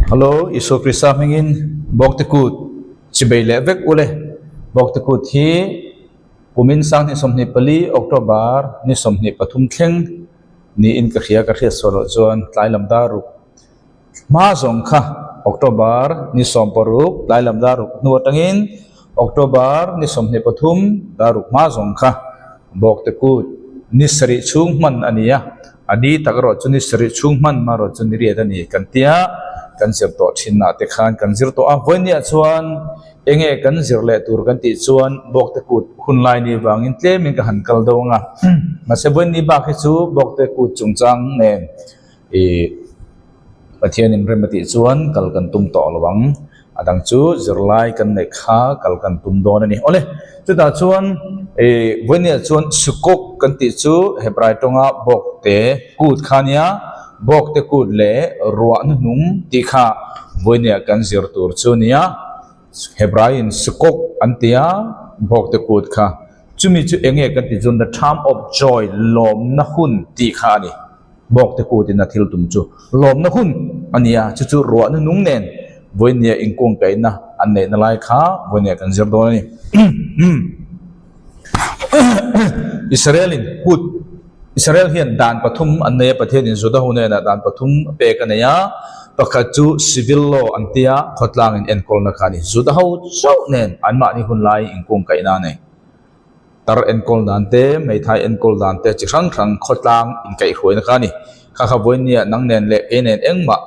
Hello, Isua Krista hmingin Bawkte Kut chibei leh vek ule. Bawkte Kut hi kumin 2024 October ni 23 thleng niin ka hria ka hriat sual loh chuan tlai lam dar ruk hma zawng kha October ni 16 tlai lam dar ruk hnu atangin October ni 23 dar ruk hma zawng kha Bawkte Kut ni sarih chhung hman a ni a, a ni tak erawh chu ni sarih chhung hman hma erawh chu ni riat a ni kan tia kan zir tawh thinah te khan kan zir tawh a. Vawinia chuan eng nge kan zir leh tur kan tih chuan Bawkte Kut hun lai ni vangin tlemin ka han kal deuh ang a, mahse vawiin bak hi chu Bawkte Kut chungchang nen ih Pathianin rem a tih chuan kal kan tum tawh lo ang. A dang chu zirlai kan neih kha kal kan tum dawn a ni. Awle, chutah chuan ih vawinia chuan Sukok kan tih chu Hebrai tawnga Bawkte Kut kha nia, Bawkte Kut leh Ruah hnuhnung tih kha vawinia kan zir tur chu nia. Hebraiin Sukok an ti a, Bawkte Kut kha. Chumi chu eng nge kan tih chuan the time of joy, lawmna hun tih kha a ni. Bawkte kutin a thil tum chu lawmna hun a ni a, chu chu ruahna nung nen vawinia inkungkaihna an neihna lai kha vawinia kan zir dawn a ni. Israel-in kut Israel hian dan pathum an nei a, Pathianin Juda ho hnenah dan pathum pek a nei a, pakhat chu civil law an tia khawtlangin enkawlna kha a ni. Juda ho chauh nen anmahni hun lai inkungkaihna a nei. Tar enkawl dan te, hmeithai enkawl dan te chi hrang hrang khawtlang inkaihhruaina kha a ni. Kha kha vawinia nang nen leh kei nen engmah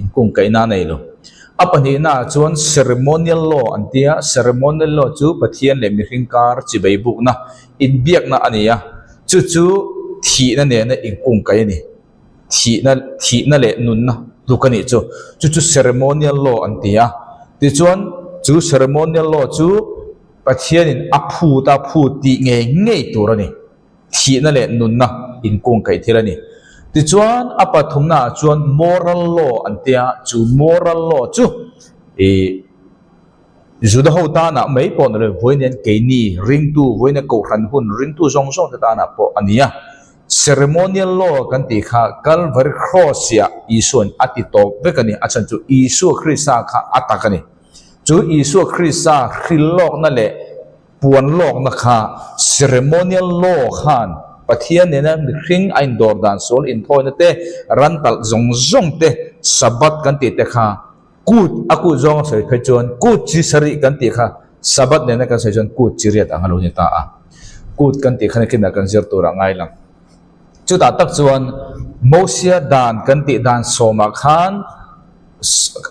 inkungkaihna a nei lo. A pahnihnaah chuan ceremonial law an ti a, ceremonial law chu Pathian leh mihring kar chibei bukna, inbiakna a ni a, chu chu thihna nena inkungkaih a ni. Thihna, thihna leh nunna tluk a nih chu. Chu chu ceremonial law an ti a. Tichuan chu ceremonial law chu Pathianin a phut a phut tih ngei ngei tur a ni. Thihna leh nunna inkungkaih thil a ni. Tichuan a pathumnaah chuan moral law an tia, chu moral law chu ih Juda ho tanah mai pawh ni lo, vawiin keini ringtu, vawiin kohhran hun ringtu zawng zawng te tanah pawh a ni a. Ceremonial law kan tih kha Calvary Cross-ah Isua'n a ti tawp vek a ni. A chhan chu Isua Krista kha a tak a ni. Chu Isua Krista hrilhlawkna leh puan lawkna kha ceremonial law khan Pathian nena mihring a indawr dan sual inthawina te, ran talh zawng zawng te, Sabbath kan tih te kha kut a kut zawng a sawi phei chuan kut chi sarih kan tih kha Sabbath nena kan sawi chuan kut chi riat ang a lo ni ta a. Kut kan tih kha nakinah kan zir tur a ngai lang. Chutah tak chuan Mosia dan kan tih dan sawmah khan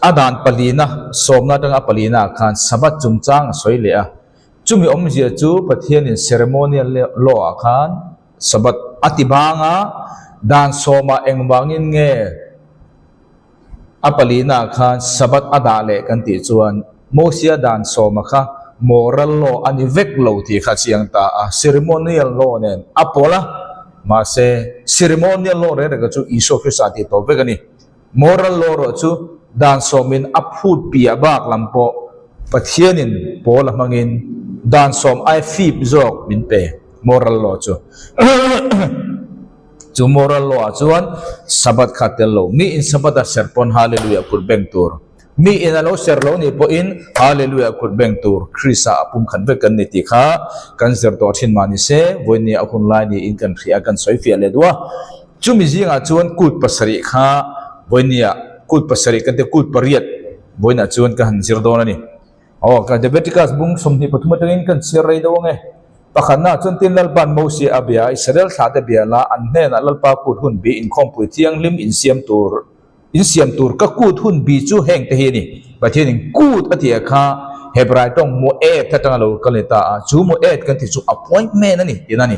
A dan palina, sawmna atanga a palina ah khan Sabbath chungchang a sawi leh a. Chumi awmzia chu Pathianin ceremonial law ah khan Sabbath a ti bang a, dan sawmah engvangin nge a palina ah khan Sabbath a dah leh kan tih chuan Mosia dan sawma kha moral law a ni vek lo tih kha a chiang ta a, ceremonial law nen a pawlh a, mahse ceremonial law reng reng kha chu Isua Krista tih tawp vek a ni. Moral law erawh chu dan sawmin a phut piah bak lam pawh Pathianin pawl a hmangin dan sawm ai fip zawk min pe moral law chu. Chu moral law ah chuan Sabbath kha tel lo. Mi in Sabbath a ser pawn Hallelujah kut beng tur. Mi in a lo ser lo nih pawhin Hallelujah kut beng tur. Krista a pumkhat vek kan ni tih kha kan zir tawh thin mah ni se, vawiin a hun lai niin kan hria kan sawi fiah leh duh a. Chumi zingah chuan kut pasarih kha vawinia kut pasarih kan tia kut pariat vawiinah chuan ka han zir dawn a ni. Aw ka Leviticus bung 23 atangin kan chhiar rei deuh ang e. Pakhatnaah chuan tin Lalpa'n Mosia a bia a, Israel thlahte bia la an hnenah Lalpa kut hun bi inkhawmpui thianghlim insiam tur insiam tur ka kut hun bi chu heng te hi a ni. Pathianin kut a tih ah kha Hebrai tawng moed atanga lo kal ni ta a, chu moed kan tih chu appointment a ni tihna a ni.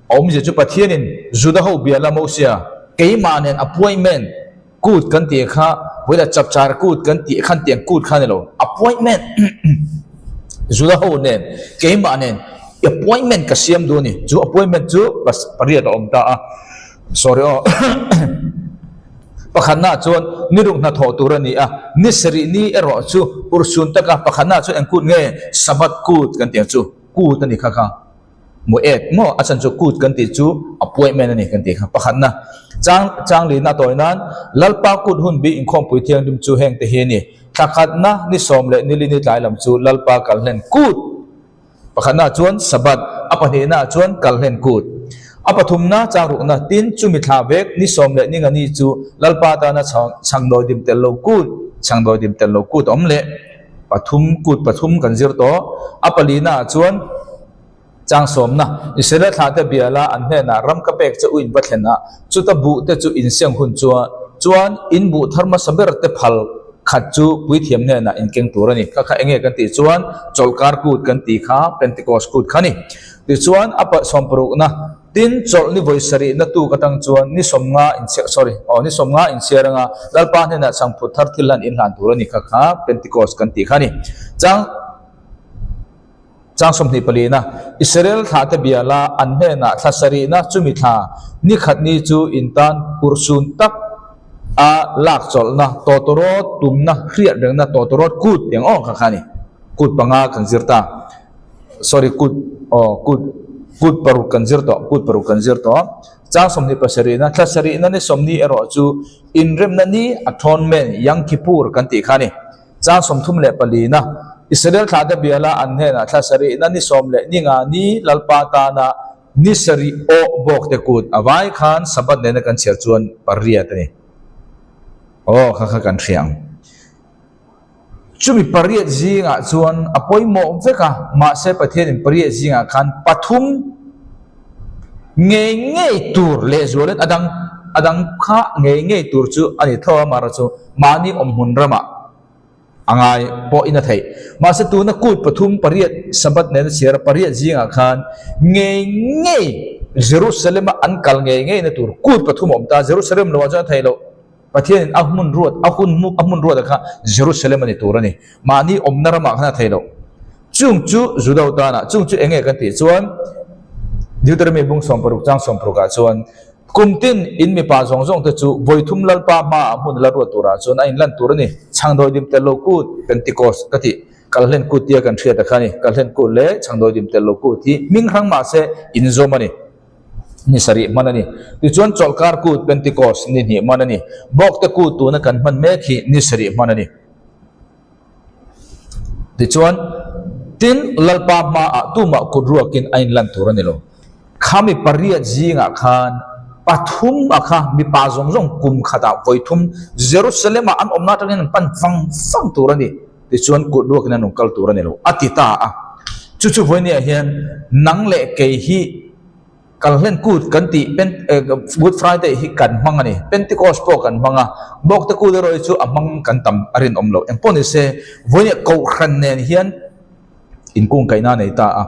Awmzia chu Pathianin Juda ho bia la Mosia keimah nen appointment kut kan tih kha vawiin a chapchar kut kan tih khan tiang kut kha a ni lo appointment Juda ho nen keimah nen appointment ka siam duh a ni chu appointment chu pariat a awm ta a sorry aw pakhatna chuan ni ruk hnathawh tur a ni a ni sarih ni erawh chu urhsun taka pakhatna chuan eng kut nge Sabbath kut kan tih ang chu kut a ni kha kha. Mu'ed maw a chhan chu kut kan tih chu appointment a ni kan tih kha pakhatna chang chang lihna a tawi nan Lalpa kut hun bi inkhawmpui thianghlim chu heng te hi a ni. Thla khatna ni sawm leh ni li ni tlai lam chu Lalpa kalhlen kut pakhatna chuan Sabbath a pahnihna chuan kalhlen kut a pathumna chang rukna tin chumi thla vek ni sawm leh ni nga ni chu Lalpa tana chhangdawi dim tel lo kut chhangdawi dim tel lo kut a awm leh pathum kut pathum kan zir tawh a palina chuan Chang sawmna, Israel thlahte biala an hnenah ram ka pek che u in va thlen a, chuta buhte chu in seng hun chuan chuan in buh thar hmasa ber te phal khat chu puithiam hnenah in keng tur a ni. Kha kha enge kan tih chuan chawlhkar kut kan tih kha Pentecost kut kha a ni. Tichuan a sawmparukna, tin chawlhni vawi sarihna tuk atang chuan ni sawmnga inchhiar sorry aw ni sawmnga inchhiar anga Lalpa hnenah chhangphut thar thil hlan in hlan tur a ni. Kha kha Pentecost kan tih kha a ni. Chang. Chang 24na, Israel thlahte biala an hnenah thla sarihna chumi thla ni khat ni chu in tan urhsun tak a lak chawlhna tawtawrawt tumna hriat rengna tawtawrawt kut tiang aw kha kha a ni. Kut panga kan zir ta. Sorry kut aw kut kut paruk kan zir tawh kut paruk kan zir tawh. Chang 27na, thla sarihna ni sawmni erawh chu inremna ni atonement Yom Kippur kan tih kha a ni. Chang 34na, Israel thlahte biala an hnenah thla sarihna ni sawm leh ni nga ni Lalpa tana ni sarih awh bawkte kut a vai khan Sabbath nena kan chhiar chuan pariat a ni. Aw, kha kha kan hria ang. Chumi pariat zingah chuan a pawimawh vek a, mahse Pathianin pariat zingah khan pathum ngei ngei tur lehzualin a dang a dang kha ngei ngei tur chu a ni tho a, mahra chu mahni awmhmun ramah a ngai pawhin a theih. Mahse tuna kut pathum pariat Sabbath nena chhiar a pariat zingah khan ngei ngei Jerusalem-a an kal ngei ngeina tur kut pathum a awm ta, Jerusalem lohah chuan a theih loh. Pathianin a hmun ruat, a hun a hmun ruatah kha Jerusalem a ni tur a ni. Mahni awmna ramah khan a thei loh. Chung chu Juda tana, chung chu eng nge kan tih chuan Deuteronomy bung 16 chang 16 ah chuan kum tin in mipa zawng zawng te chu vawi thum Lalpa hmaah hmun la ruat turah chuan a inlan tur a ni. Chhangdawi dim tel lo kut, Pentecost ka tih, Kalhlen kut tia kan hriat a kha a ni. Kalhlen kut leh chhangdawi dim tel lo kut hi hming hrang mahse inzawm a ni. Ni sarih hman a ni. Tichuan chawlhkar kut Pentecost ni hnih hman a ni. Bawkte kut tuna kan hman mek hi ni sarih hman a ni. Tichuan, tin Lalpa hmaah tumah kut ruakin a inlan tur a ni lo. Kha mi pariat zingah khan pathum a kha mipa zawng zawng kum khatah vawi thum Jerusalem-ah an awmna atangin an pan vang vang tur a ni. Tichuan kut ruakin an rawn kal tur a ni lo, a ti ta a. Chu chu vawinia hian nang leh kei hi Kalhlen kut kan tih Good Friday hi kan hmang a ni. Pentecost pawh kan hmang a, Bawkte kut erawh hi chu a hmang kan tam a rinawm lo. Engpawh ni se, vawinia Kohhran nen hian inkungkaihna a nei ta a.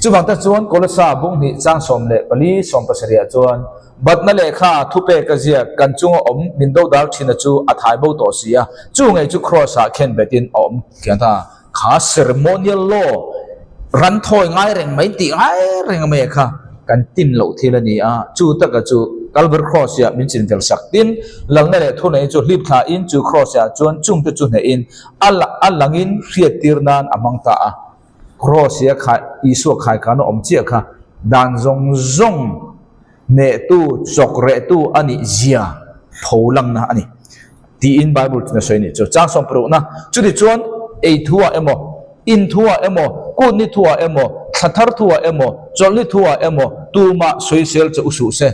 Chuvang te chuan Kolosa bung hnih chang 14 17 ah chuan Batna lehkha thupek a ziak kan chunga awm min dodal thina chu a thai bo tawh si a, chu ngei chu Kraws-ah khen betin a awm thian ta. Kha ceremonial law ran thawi ngai reng mai tih ngai reng mai kha kan tin loh thil a ni a, chu taka chu Calvary Cross-ah min chinvel sak tin lalna leh thunei chu hlip thlain chu Cross-ah chuan chungte chu hnehin a a langin hriattir nan a hmang ta a. Cross-ia khai Isua khaikana awm chiah kha dan zawng zawng Hnehtu, chawkrehtu a nih zia tho langna a ni tiin Bible chuan a sawi a nih chu. Chang sawmparukna, Chuti chuan ei thuah emaw, in thuah emaw, kutni thuah emaw, thla thar thuah emaw, chawlhni thuah emaw tumah sawisel che u suh se.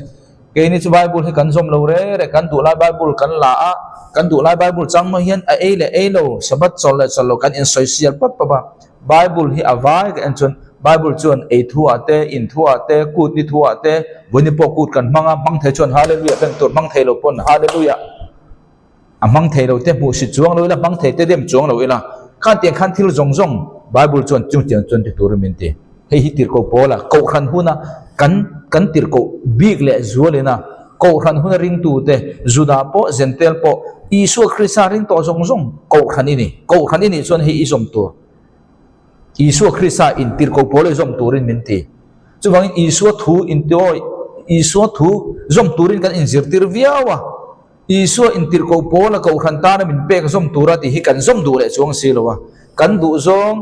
Keini chu Bible hi kan zawm lo re re, kan duhlai Bible kan la a, kan duhlai Bible chang mai hian a ei leh ei lo, Sabbath chawlh leh chawlh lo kan insawisel pap pap a. Bible hi a vai ka en chuan Bible chuan ei thu ah te, in thu ah te, kut ni thu ah te, vawiin pawh kut kan hmang a, hmang thei chuan Hallelujah kan tur hmang thei lo pawn Hallelujah a hmang thei lo te hmuh si chuang lo ila, hmang thei te dem chuang lo ila, khan tiang khan thil zawng zawng Bible chuan chung tiang chuan ti turin min ti. Hei hi tirhkoh pawl a, Kohhran huna kan kan tirhkoh bik leh zualin a, Kohhran huna ringtute, Juda pawh, Jentail pawh, Isua Krista ring tawh zawng zawng Kohhran i ni. Kohhran i nih chuan hei i zawm tur. Isua Krista in tirhkoh pawl i zawm turin min ti. Chuvangin Isua thu intiawi, Isua thu zawm turin kan inzirtir viau a. Isua in tirhkoh pawl a Kohhran tana min pek zawm tura tih hi kan zawm duh leh chuang si lo a. Kan duh zawng.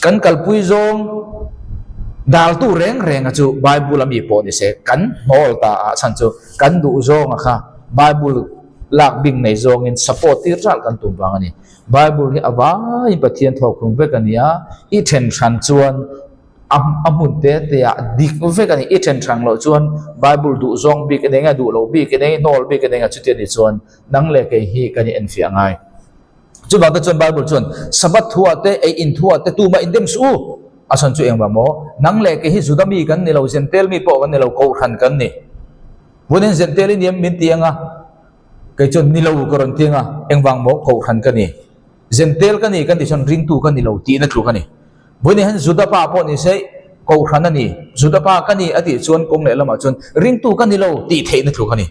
Kan kalpui zawng. Daltu reng renga chu Bible a mi pawh ni se kan hnawl ta a chhan chu kan duh zawnga kha Bible lak bing nei zawngin support tir ral kan tum vang a ni. Bible hi a vaiin Pathian thawkhlum vek a ni a, i then hran chuan a a hmun te te ah dik vek a ni. I then hran loh chuan Bible duh zawng bik a nei a, duh loh bik a nei, hnawl bik a nei a, chuti a nih chuan nang leh kei hi kan i enfiah ngai. Chuvang te chuan Bible chuan Sabbath thuah te, ei in thuah te tumah in dem suh u. A chhan chu engvang maw? Nang leh kei hi Juda mi kan ni lo, Zentel mi pawh kan ni lo, Kohhran kan ni. Vawiin Zentel i niam min ti anga, kei chuan ni lo ka rawn ti anga, engvang maw? Kohhran ka ni. Zentel ka ni kan tih chuan ringtu ka ni lo tihna tluk a ni. Vawiin hian Juda pa pawh ni se, Kohhran a ni, Juda pa ka ni a tih chuan kawng lehlamah chuan ringtu ka ni lo tih theihna tluk a ni.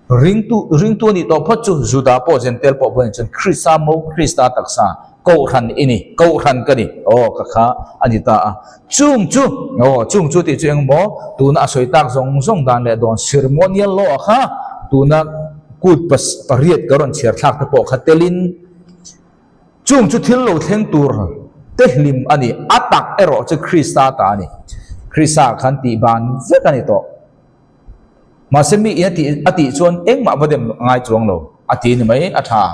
Ringtu, ringtu a nih tawh phawt chu Juda pawh Jentail pawh pawh chuan Krista mo, Krista taksa, Kohhran i ni, Kohhran ka ni, aw ka kha a ni ta a. Chung chu, aw chung chu tih chu eng maw, tuna a sawi tak zawng zawng dan leh dawn ceremonial law a kha tuna kut pas pariat ka rawn chhiar thlak te pawh kha telin chung chu thil lo thleng tur te hlim a ni, a tak erawh chu Krista ta a ni. Krista khan tih ban vek a ni tawh. Mahse mi in a tih a tih chuan engmah va dem a ngai chuang lo, a ti ni mai, a tha.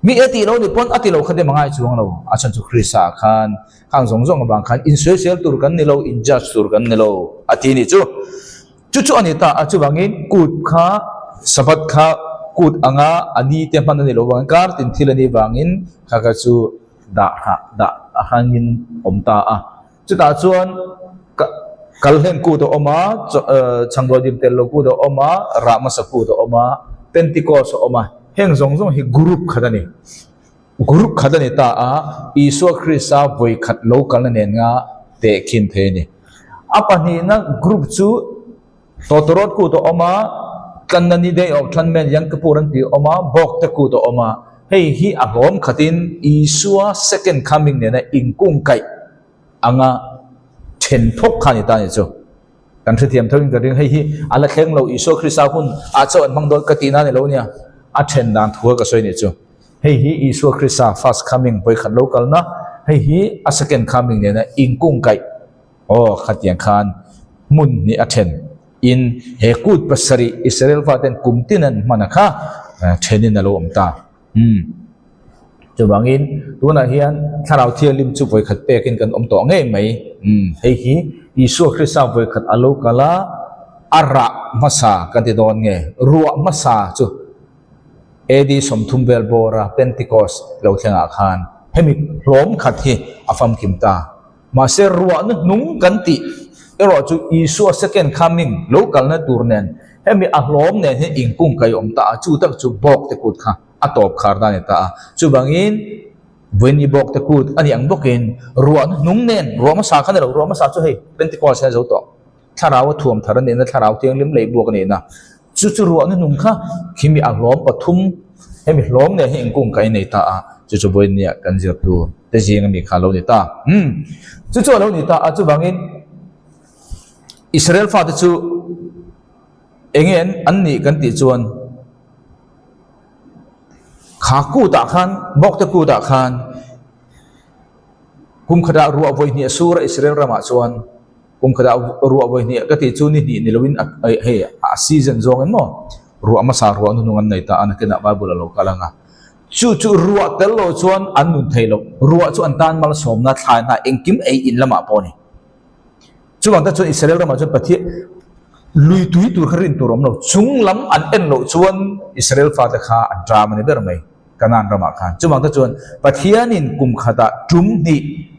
Mi a tih lo ni pawn a ti lo kha dem a ngai chuang lo, a chhan chu Krista khan khang zawng zawng avang khan insawisel tur kan ni lo, in judge tur kan ni lo, a ti ni chu. Chu chu a ni ta a, chuvangin kut kha Sabbath kha kut anga a ni te hman a ni lo vangin kar tin thil a nih vangin kha kha chu dah dah a hangin awm ta a. Chutah chuan Kalhlen kut a awm a, Changrual dim tel lo kut a awm a, Rah hmasa kut a awm a, Pentecost a awm a. Heng zawng zawng hi group khat a ni. Group khat a ni ta a, Isua Krista vawi khat lo kalna nen nga tehkhin thei a ni. A pahnihna group chu Tawtawrawt kut a awm a, Tlanna ni Day of Atonement, Yom Kippur an tih a awm a, Bawkte kut a awm a. Hei hi a hlawm khatin Isua second coming nena inkungkaih anga then thawk kha a ni ta a ni chu. Kan hrethiam tho in ka ring. Hei hi a la thleng lo, Isua Krista hun ah chauh an hmang dawn ka tihna a ni lo nia, a then dan thu a ka sawi a nih chu. Hei hi Isua Krista first coming vawikhat lo kalna, hei hi a second coming nena inkungkaih. Aw, khatiang khan hmun hnih a then in he kut pasarih Israel faten kum tin an hman a kha then in a lo awm ta. Umm. Chuvangin tunah hian Thlarau Thianghlim chu vawikhat pekin kan awm tawh ngei mai. Umm. Hei hi Isua Krista vawikhat a lo kal a, a rah hmasa kan ti dawn nge, ruah hmasa chu AD 30 vel bawra Pentecost lo thlengah khan hemi hlawm khat hi a famkim ta. Mahse ruahna hnung kan tih erawh chu Isua second coming lo kalna tur nen hemi a hlawm nen hian inkung kai awm ta a, chu tak chu bawk te kut kha a tawp khar dan a ni ta a. Chuvangin Vawiini bawk te kut a nih ang bawkin ruahna hnung nen, ruah hmasa kha ni lo, ruah hmasa chu hei Pentecost hian a zo tawh. Thlarau a thuam thar a nihna, Thlarau Thianghlim lei buak a nihna. Chu chu ruahna hnung kha khimi a hlawm pathum, hemi hlawm nen hian inkung kai nei ta a, chu chu Vawinia kan zir tur te zing ami kha a lo ni ta. Umm, chu chu a lo ni ta a, chuvangin Israel fate chu eng nge an nih kan tih chuan kha kutah khan, bawkte kutah khan kum khatah ruah vawi hnih a sur a Israel ramah chuan, Kum khatah ruah vawi hnih ka tih chu ni hnih ni loin hei a season zawng in maw ruah hmasa ruah nu hnung an nei ta a nakinah Bible a lo kal ang a. Chu chu ruah tel lo chuan an nun thei lo. Ruah chu an tan malsawmna thlai hna engkim ei in lamah pawh a ni. Chuvang te chuan Israel ramah chuan Pathian lui tui tur kha rin tur awm lo. Chung lam an en loh chuan Israel fate kha an ṭam a ni ber mai Kanaan ramah khan. Chuvang te chuan Pathianin kum khatah ṭum hnih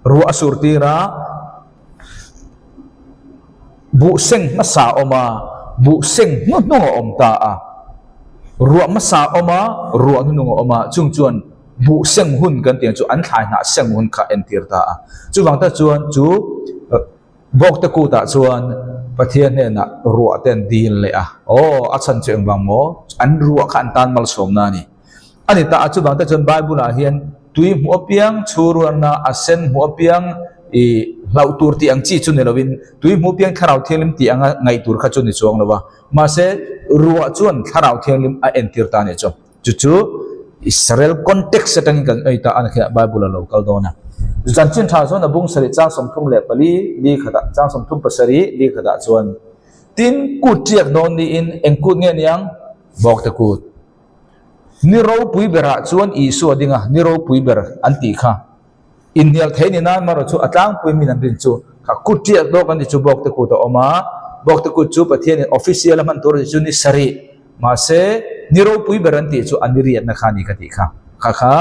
Ruah a sur tir a, buh seng hmasa a awm a, buh seng hnuhnung a awm ta a. Ruah hmasa a awm a, ruah hnuhnung a awm a, chung chuan buh seng hun kan tih ang chu an thlai hnah seng hun kha entir ta a. Chuvang tak chuan chu Bawkte kutah chuan Pathian hnenah ruah te an dil leh a, aw a chhan chu engvang maw? An ruah kha an tan malsawmna a ni. A ni ta a, chuvang te chuan Bible ah hian tui hmuh apiang, chhuruarna a sen hmuh apiang i hlauh tur tih ang chi chu ni lovin tui hmuh apiang Thlarau Thianghlim tih anga ngaih tur kha chu ni chuang lo va. Mahse, ruah chuan Thlarau Thianghlim a entir ta a nih chu. Chu chu Israel context atangin kan ngaih ta a, nakinah Bible a lo kal dawn a. Chanchin tha chuan a bung sarih chang 34 li khatah chang 37 li khatah chuan tin kut tiak dawn niin eng kut nge niang? Bawkte kut. Ni ropui berah chuan Isua ding a, ni ropui ber an tih kha. Inhnial thei ni nan marawh chu a tlangpui min an rin chu kha kut tiak dawk an ti chu Bawkte kut a awm a, Bawkte kut chu Pathianin official a hman tur a ti chu ni sarih. Mahse, ni ropui ber an tih chu a ni riatna kha a ni ka tih kha. Kha kha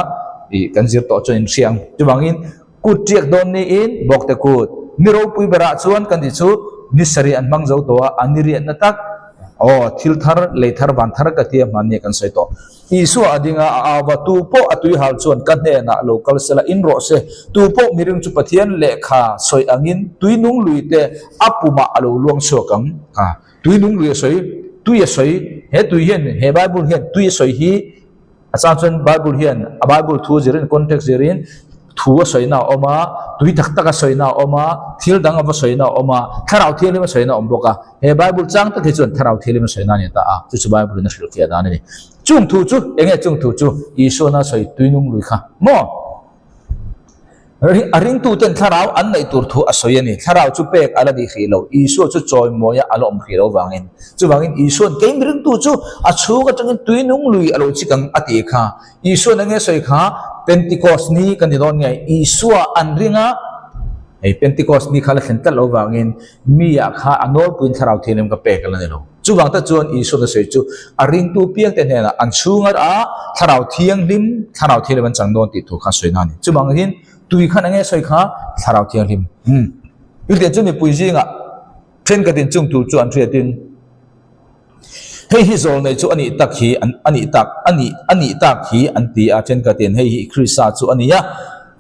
ih kan zir tawh chuan in hria ang. Chuvangin kut tiak dawn niin Bawkte kut ni ropui berah chuan kan tih chu ni sarih an hmang zo tawh a, a ni riatna tak aw thil thar, lei thar, van thar ka tia hmanni kan sawi tawh. Isua a ding a, a au va, Tu pawh a tuihal chuan ka hnenah lo kal sela in rawh se. Tu pawh miring chu Pathian lehkha sawi angin tui nung lui te a pumah a lo luang chhuak ang. Kha tui nung lui a sawi, tui a sawi, he tui hian, he Bible hian tui a sawi hi a chang chuan Bible hian a Bible thu zirin context zirin thu a sawina a awm a, tui tak tak a sawina a awm a, thil dang a va sawina a awm a, Thlarau Thianghlim a sawina a awm bawk a. He Bible chang tak hi chuan Thlarau Thianghlim a sawina a ni ta a, chu chu Bible in a hrilhfiah dan a ni. Chung thu chu, eng nge chung thu chu? Isuana sawi tui nung lui kha maw? A ringtuten thlarau an neih tur thu a sawi a ni. Thlarau chu pek a la nih hrih lo. Isua chu chawimawia a la awm hrih lo vangin. Chuvangin Isua'n kei mi ringtu chu a chhung atangin tui nung lui a lo chik ang a tih kha. Isua'n enge sawi kha? Pentecost ni kan ti dawn nge? Isua an ring a, hei Pentecost ni kha la thlen tlat lo vangin mi ah kha a nawlpuiin thlarau thianghlim ka pek a la ni lo. Chuvang tak chuan Isua'n a sawi chu a ringtu piangte hnenah an chhungar a Thlarau Thianghlim, Thlarau Thianghlim an chang dawn tih thu kha a sawi na a ni. Chuvangin tui khan enge sawi kha? Thlarau Thianghlim. Umm. Chutiang chu mipui zingah thenkhatin chung tur chu an hriatin hei hi zawlnei chu a nih tak hi an a nih tak a nih a nih tak hi an ti a, thenkhatin hei hi Krista chu a ni a,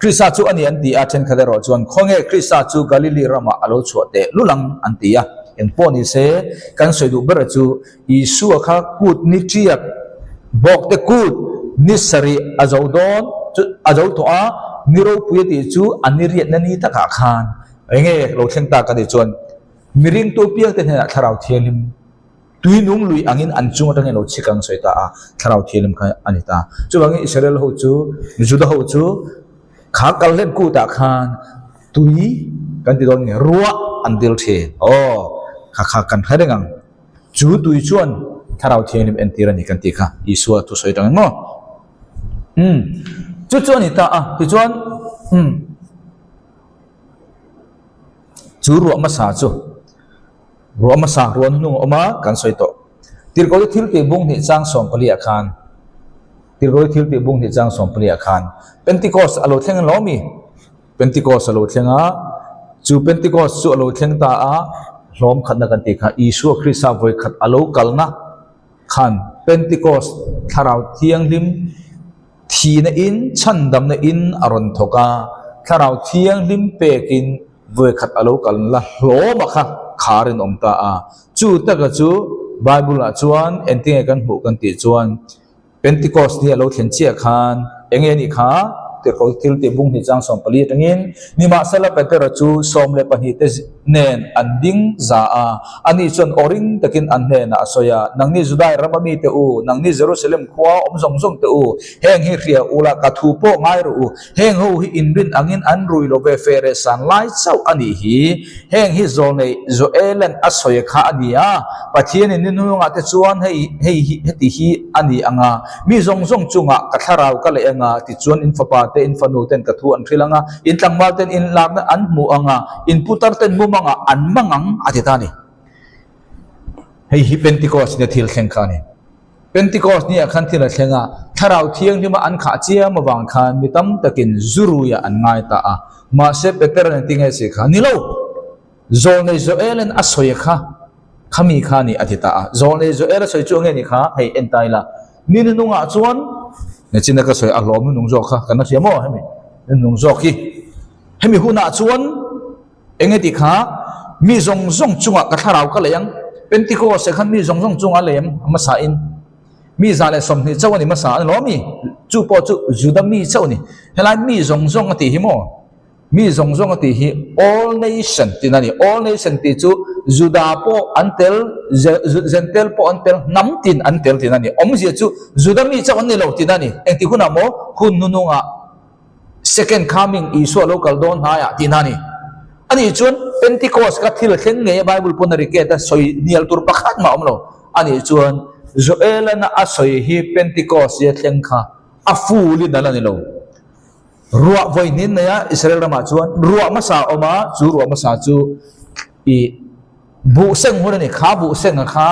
Krista chu a ni an ti a, thenkhat erawh chuan khawnge Krista chu Galili ramah a lo chhuah teh lul ang an ti a. Engpawh ni se, kan sawi duh ber chu Isua kha kut ni tiak bawkte kut ni sarih a zo dawn chu a zo tawh a, ni ropui a tih chu a ni riatna ni takah khan enge lo thleng tak a nih chuan miringtu piangte hnenah Thlarau Thianghlim Tui nung lui angin an chung atangin lo chhik ang sawi ta a, Thlarau Thianghlim kha a ni ta. Chuvangin Israel ho chu, Juda ho chu kha kal hlen kutah khan tui kan ti dawn nge, ruah an dil thin. Aw, kha kha kan hre reng ang. Chu tui chuan Thlarau Thianghlim entir a ni kan tih kha Isua thu sawi tang emaw? Umm, chu chu a ni ta a, tichuan, umm, chu ruah hmasa chu. Ruah hmasa ruah hnung a awm a, kan sawi tawh. Tirhkohte thil tih bung hnih chang 14 ah khan, Tirhkohte thil tih bung hnih chang 14 ah khan Pentecost a lo thleng a lawm i? Pentecost a lo thleng a, chu Pentecost chu a lo thleng ta a, hlawm khatna kan tih kha Isua Krista vawi khat a lo kalna khan Pentecost Thlarau Thianghlim Thihna in, chhandamna in a rawn thawk a, Thlarau Thianghlim pekin vawikhat a lo kal la hlawm a kha khar in awm ta a. Chu taka chu Bible ah chuan engtinge kan hmuh kan tih chuan Pentecost ni a lo thlen chiah khan enge nih kha Tirhkoh thil tih bung hnih chang 14 atangin Nimahsela Petera chu 12 te nen an ding za a, ani chuan aw ring takin an hnenah a sawi a, Nangni Judai rama mite u, nangni Jerusalem khua awm zawng zawng te u, heng hi hria ula ka thu pawh ngai rawh u, heng ho hi inrin angin an rui lo ve fe reh san lai chauh a nih hi, heng hi zawlnei Joelan a sawi kha a ni a, Pathianin ni hnungah te chuan hei hei hi heti hi a ni ang a, mi zawng zawng chungah ka thlarau ka leh ang a, tichuan in fapa te in fanu ten ka thu an hrilh ang a, in tlangval ten in lakna an hmu ang a, In putar ten mumangah an mang ang a ti ta a ni. Hei hi Pentecost nia thil thleng kha a ni. Pentecost niah khan thil a thleng a, Thlarau Thianghlima an khah chiam avang khan mi tam takin zuruiah an ngai ta a. Mahse Petera'n engtin nge si kha? Ni lo! Zawlnei Joel-a'n a sawi kha khami kha a ni a ti ta a. Zawlnei Joel a sawi chu enge ni kha? Hei en ta ila. Ni nunungah chuan Nachina ka sawi a hlawm nunung zawk kha kan la hria maw hemi nunung zawk hi. Hemi hunah chuan eng nge tih kha mi zawng zawng chungah ka thlarau ka lei ang. Pentecost ah khan mi zawng zawng chungah a lei ang hmasa in mi 120 chauh a ni hmasa a ni lo ami? Chu pawh chu Juda mi chauh a ni. Helai mi zawng zawng a tih hi maw? Mi zawng zawng a tih hi all nation tihna a ni. All nation tih chu Juda pawh an tel, Gentile pawh an tel, hnam tin an tel tihna a ni. Awmzia chu Juda mi chauh an ni lo tihna a ni. Engtik hunah maw? Hun hnunungah. Second coming Isua lo kal dawn hnaiah tihna a ni. Anih chuan Pentecost kha thil a thleng ngei a Bible pawn a rikhet a sawi hnial tur pakhat mah a awm lo. Anih chuan Joelana a sawi hi Pentecost hi a thleng kha a full in a la ni lo. Ruah vawi hnin nei a Israel ramah chuan ruah hmasa a awm a, chu ruah hmasa chu ih buh seng hun a ni. Kha buh senga kha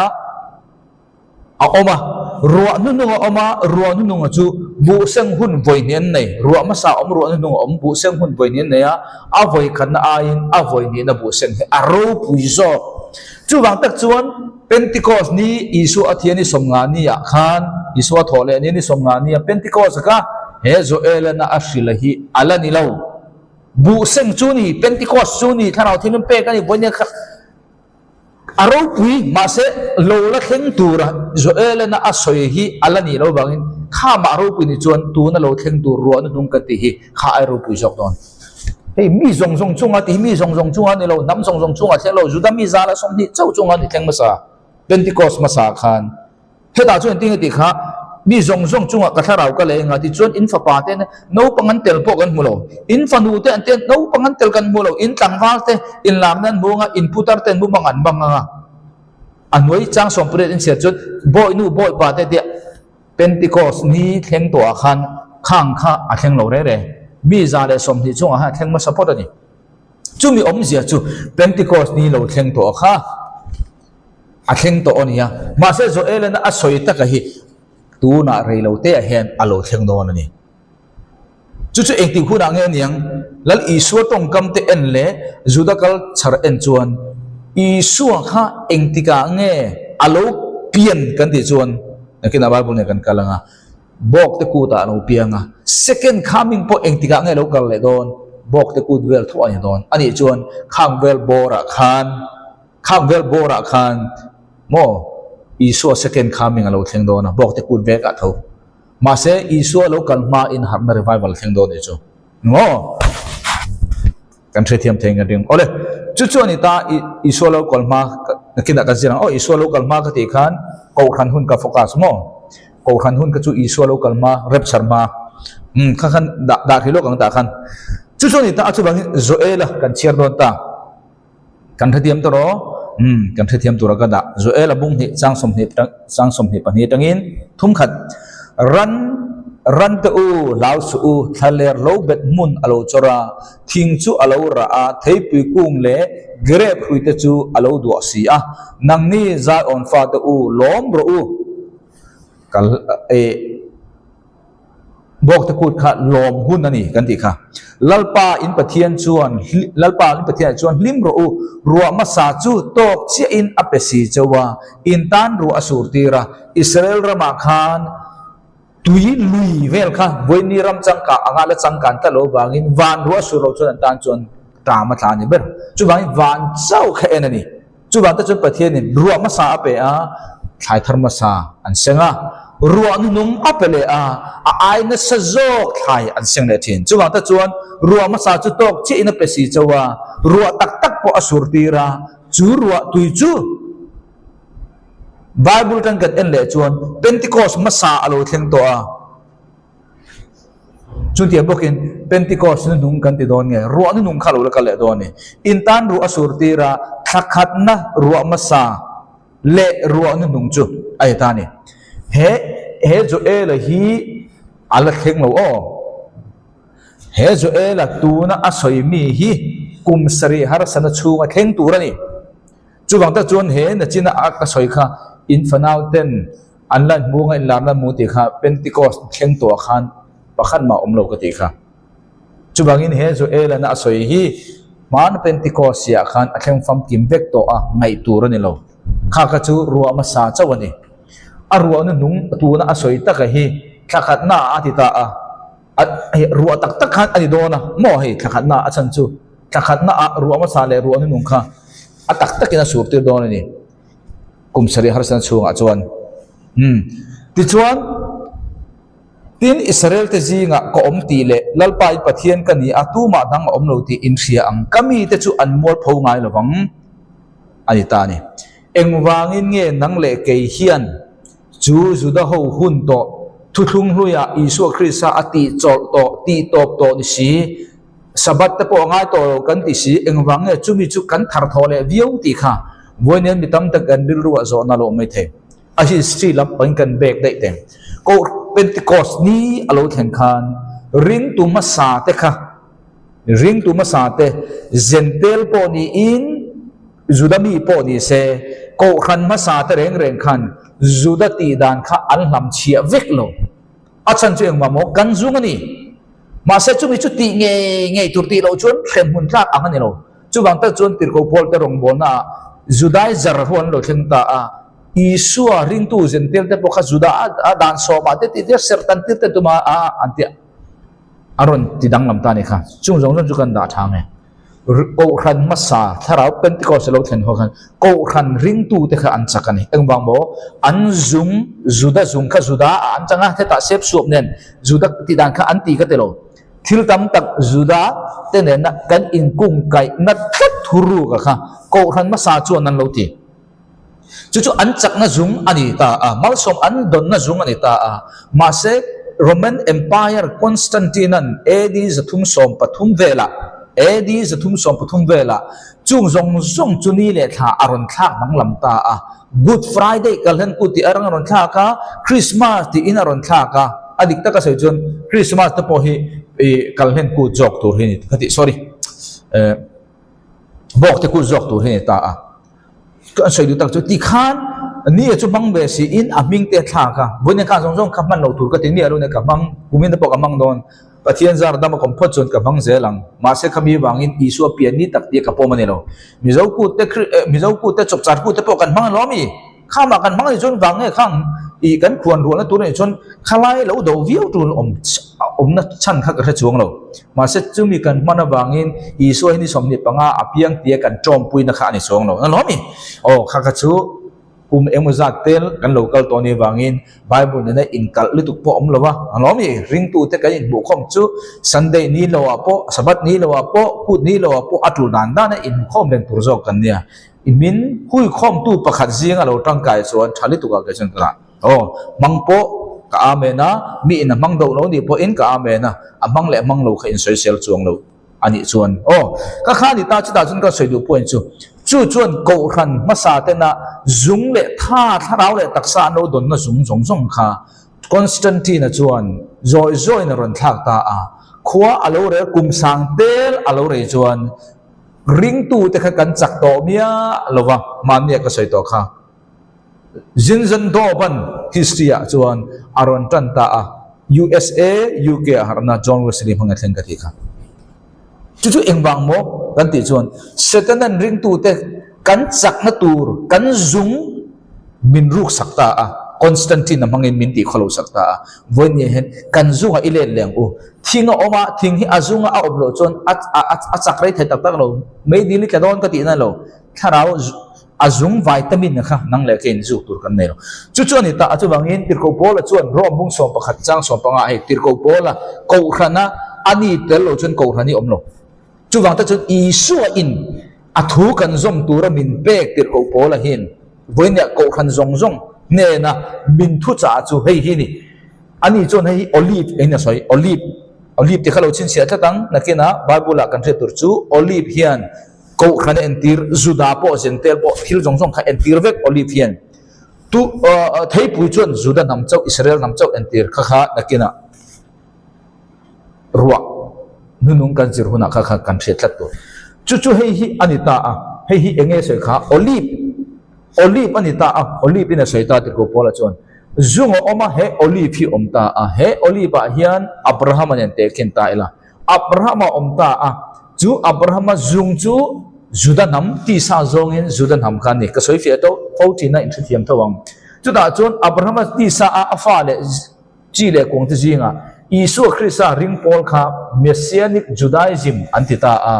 a awm a, ruah hnuhnung a awm a, ruah hnuhnunga chu buh seng hun vawi hnih an nei. Ruah hmasa a awm, ruah hnuhnung a awm, buh seng hun vawi hnih an nei a, a vawi khatna aiin a vawi hnihna buh seng hi a ropui zawk. Chuvang tak chuan Pentecost ni Isua a thian i sawmnga ni ah khan, Isua thawh leh ni ni sawmnga ni a Pentecost kha he Joelana a hrila hi a la ni lo. Buh seng chu ni, Pentecost chu ni, Thlarau Thianghlim pek a ni, vawiin kha A ropui, mahse lo la thleng tura Joelena a sawi hi a la nih loh vangin kha mah ropui ni chuan tuna lo thleng tur ruahna hnung kan tih hi kha ai ropui zawk dawn. Hei mi zawng zawng chunga tih hi mi zawng zawng chunga ni lo, hnam zawng zawng chunga thleng lo, Juda mi za la 20 chauh chunga ni thleng hmasa, Pentecost hmasa khan. Hetah chuan engtin nge tih kha, Mi zawng zawng chungah ka thlarau ka lei anga tichuan in fapa te naupang an tel pawh kan hmu lo, in fanu te an te naupang an tel kan hmu lo, in tlangval te inlakna an hmu anga, in putar te an mu mang an mang anga. A hnuai chang sawmpariat in chhiar chuan bawihnu bawipa te tia Pentecost ni thleng tawhah khan khang kha a thleng lo rere. Mi 120 chungah khan a thleng hmasa phawt a ni. Chumi awmzia chu Pentecost ni lo thleng tawh kha a thleng tawh a nia. Mahse Joelena a sawi taka hi tunah rei lo teah hian a lo thleng dawn a ni. Chu chu engtik hunah nge niang? Lal Isua tawngkam te en leh Juda kal chhar en chuan Isua kha engtikah nge a lo pian kan tih chuan nakinah Bible nen kan kal ang a. Bawk te kut ah a lo piang a, second coming pawh engtikah nge lo kal leh dawn? Bawk te kut vel tho a ni dawn. Anih chuan khang vel bawr ah khan, khang vel bawr ah khan maw Isua second coming a lo thleng dawn a, bawk te kut vek ah tho. Mahse Isua lo kal hma in harhna revival thleng dawn nih chu. Maw? Kan hrethiam thei kan ring. Awle, chu chu a ni ta, Isua lo kal hma, nakinah kan zir ang, aw Isua lo kal hma ka tih khan Kohhran hun ka focus maw? Kohhran hun ka chu Isua lo kal hma, rapture hma, umm kha khan dah dah hrih lawk ang tah khan. Chu chu a ni ta, a chuvangin Joela kan chhiar dawn ta. Kan hrethiam ta rawh, umm kan hrethiam tura ka dah. Joel a bung hnih chang 20 chang 22 atangin thum khat, Ran ran te u, hlau suh u, thlaler lo bet hmun a lo chawr a, thing chu a lo rah a, theipui kung leh grep hrui te chu a lo duah si a, nangni Zion fate u, lawm rawh u. Kal eh. Bawkte kut kha lawm hun a ni kan tih kha. Lalpa in Pathian chuan Lalpa in Pathianah chuan hlim rawh u, ruah hmasa chu tawk chiahin a pe si chauh a, in tan ruah a sur tir a. Israel ramah khan tui lui vel kha vawiini ram changkah anga la changkan tlat loh avangin van ruah a sur loh chuan an tan chuan ṭam a tla a ni ber. Chuvangin van chauh kha en a ni. Chuvang te chuan Pathianin ruah hmasa a pe a, thlai thar hmasa an seng a, ruah hnuhnung a pe leh a, a ai nasa zawk thlai an seng leh thin. Chuvang te chuan ruah hmasa chu tawk chiahin a pe si chauh a, ruah tak tak pawh a sur tir a, chu ruah tui chu Bible tan kan en leh chuan Pentecost hmasa a lo thleng tawh a. Chutiang bawkin Pentecost hnuhnung kan ti dawn nge, ruah hnuhnung kha lo la kal leh dawn a ni. In tan ruah a sur tir a, thla khatna ruah hmasa leh ruah hnuhnung chu a ni ta a ni. He he Joela hi a la thleng lo aw. He Joela tuna a sawi mi hi kum sarih harsatna chhunga thleng tur a ni. Chuvang tak chuan he nachina a ka sawi kha in fanau ten an la hmu anga inlarna hmu tih kha Pentecost thleng tawhah khan pakhat mah awm lo ka tih kha. Chuvangin he Joelana a sawi hi hmaan Pentecost siah khan a thleng famkim vek tawh a ngaih tur a ni lo. Kha kha chu ruah hmasa chauh a ni. A ruahna hnung tuna a sawi taka hi thla khatna ah a ti ta a. A hei ruah tak tak khan a ni dawn a maw hei thla khatna a chhan chu thla khatna ah ruah hmasa leh ruah hnuhnung kha a tak takin a sur tir dawn a ni kum sarih harsatna chhungah chuan umm tichuan tin Israel te zingah ka awm tih leh Lalpa i Pathian ka ni a tumah dang a awm lo tih in hria ang ka mite chu an mualpho ngai lo vang a ni ta a ni engvangin nge nang leh kei hian chu Juda ho hun tawh. Thuthlung hluiah Isua Krista a tih chawlh tawh, tih tawp tawh ni si, Sabbath te pawh a ngai tawh lo kan ti si, engvang nge chumi chu kan thar thawh leh viau tih kha vawiin mi tam tak kan rilru ah zawhna lo mai thei. A history lam pangin kan bek daih teng. Koh Pentecost ni a lo thlen khan ringtu hmasa te kha ringtu hmasa te Zentel pawh niin Juda mi pawh ni se Kohhran hmasa te reng reng khan Juda tih dan kha an hlam chhiah vek lo. A chhan chu engmah maw? Kan zung a ni. Mahse chumi chu tih ngei ngei tur tih loh chuan hremhmun tlak ang a ni lo. Chuvang tak chuan Tirhkoh Paul te rawngbawlna ah Judaizer ho an lo thleng ta a, Isua ringtu zentel te pawh kha Juda a dan sawmah te tih tir serh tan tir te tuma a an ti a rawn ti danglam ta a ni kha. Chung zawng zawng chu kan dah tha nge. Kohhran hmasa thlarau Pentecost a lo thlen ho khan Kohhran ringtute kha an chak a ni. Engvang maw? An zung, Juda zung kha Juda ah an chang a, hetah sep suap nen Juda tih dan kha an ti ka ti lo. Thil tam tak Juda te nena kan inkungkaihna tlat thuruk a kha Kohhran hmasa chuan an lo ti. Chu chu an chakna zung a ni ta a, malsawm an dawnna zung a ni ta a. Mahse, Roman Empire Constantine-a'n AD 313 velah, AD 313 velah, chung zawng zawng chu ni leh thla a rawn thlak danglam ta a. Good Friday kalhlen kut tih arang a rawn thlak a, Christmas tiin a rawn thlak a. A dik taka sawi chuan Christmas te pawh hi kalhlen kut zawk tur hi a ni ka tih, sorry, bawk te kut zawk tur hi a ni ta a. Ka sawi duh tak chu tikhan ni a chu hmang ve si in a hming te a thlak a, vawiin khan zawng zawng kha hman loh tur ka ti miah lo nia ka hmang, kumin te pawh ka hmang dawn, Pathian zar dam a kawm phawt chuan ka hmang zel ang, mahse khami vangin Isua pian ni tak tih ka pawm a ni lo. Mizo kut te Mizo kut te chawpchar kut te pawh kan hmang alawm i, Khama kan hmang anih chuan vang nge khang ih kan khuan ruahna tur anih chuan khalai lo do viau tur awm awmna chhan kha ka hre chuang lo. Mahse chumi kan hman avangin Isua hi ni 25 a piang tia kan tawmpuina kha a ni chuang lo. Nalawm i? Aw kha kha chu kum engemaw zat tel kan lo kal tawh anih avangin Bible nena inkalh lutuk pawh a awm lo a. Nalawm i? Ringtute kan inhmuhkhawm chu Sunday ni lo ah pawh, Sabbath ni lo ah pawh, Kut ni lo ah pawh a tul dan dana inhmukhawm reng tur zawk kan nia. I min huikhawmtu pakhat zinga lo tangkai chuan tha lutuk ah kei chuan ka ngah. Aw, hmang pawh ka amen a, mi in a hmang doh lo nih pawhin ka amen a, a hmang leh hmang lo kha insawisel chuang lo a nih chuan. Aw, ka kha ni ta chutah chuan ka sawi duh point chu, chu chuan kohhran hmasa tena zung leh tha, thlarau leh taksa an lo dawnna zung zawng zawng kha Constantine-a chuan zawi zawiin a rawn thlak ta a, khua a lo rel kum sang tel a lo rei chuan Ringtute kha kan chak tawh miah lo va, hmannia ka sawi tawh kha. Zinzendorf-a'n history-ah chuan a rawn tan ta a, USA, UK-ah harhna John Wesley hmang a thleng ka tih kha. Chu chu engvang maw kan tih chuan Satan-a'n ringtute kan chakna tur kan zung min ruk sak ta a, Constantine-a hmangin min tih khawlo sak ta a. Vawinia hian kan zungah i let leh ang u. Thing a awm a, thing hi a zunga a awm loh chuan a a chak rei thei tak tak lo. Meidil i tla dawn ka tihna lo. Thlarau a zung vitamin kha nang leh keiin zuk tur kan nei lo. Chu chu a ni ta a, chuvangin Tirhkoh Paula chuan Rome bung 11 chang 15 hei Tirhkoh Paula Kohhrana a ni tel lo chuan Kohhran hi a awm lo. Chuvang te chuan Isua in a thu kan zawm tura min pek Tirhkoh Paula hian vawinia Kohhran zawng zawng hnena min thuchah chu hei hi ni. Ani chuan hei hi olive engin a sawi, olive, olive tih kha lo chhinchhiah tlat ang, nakinah Bible ah kan hriat tur chu olive hian Kohhran a entir, Juda pawh Gentile pawh thil zawng zawng kha entir vek olive hian. Tu theipui chuan Juda hnam chauh, Israel hnam chauh entir kha kha nakinah. Ruah hnunung kan zir hunah kha kha kan hriat tlat tur. Chu chu hei hi a ni ta a, hei hi eng nge sawi kha olive, olive a ni ta a, olive in a sawi ta tirhkoh Paula chuan zung a awm a, he olive hi awm ta a, he olive ah hian Abrahama nen tehkhin ta ila, Abrahama awm ta a, chu Abrahama zung chu Juda hnam tisa zawngin Juda hnam kha a ni, ka sawi fiah tawh fo thin a, inhrethiam tho ang. Chutah chuan Abrahama tisa a a fa leh Chi leh kuangte zingah Isua Krista ring pawl kha Messianic Judaism an ti ta a,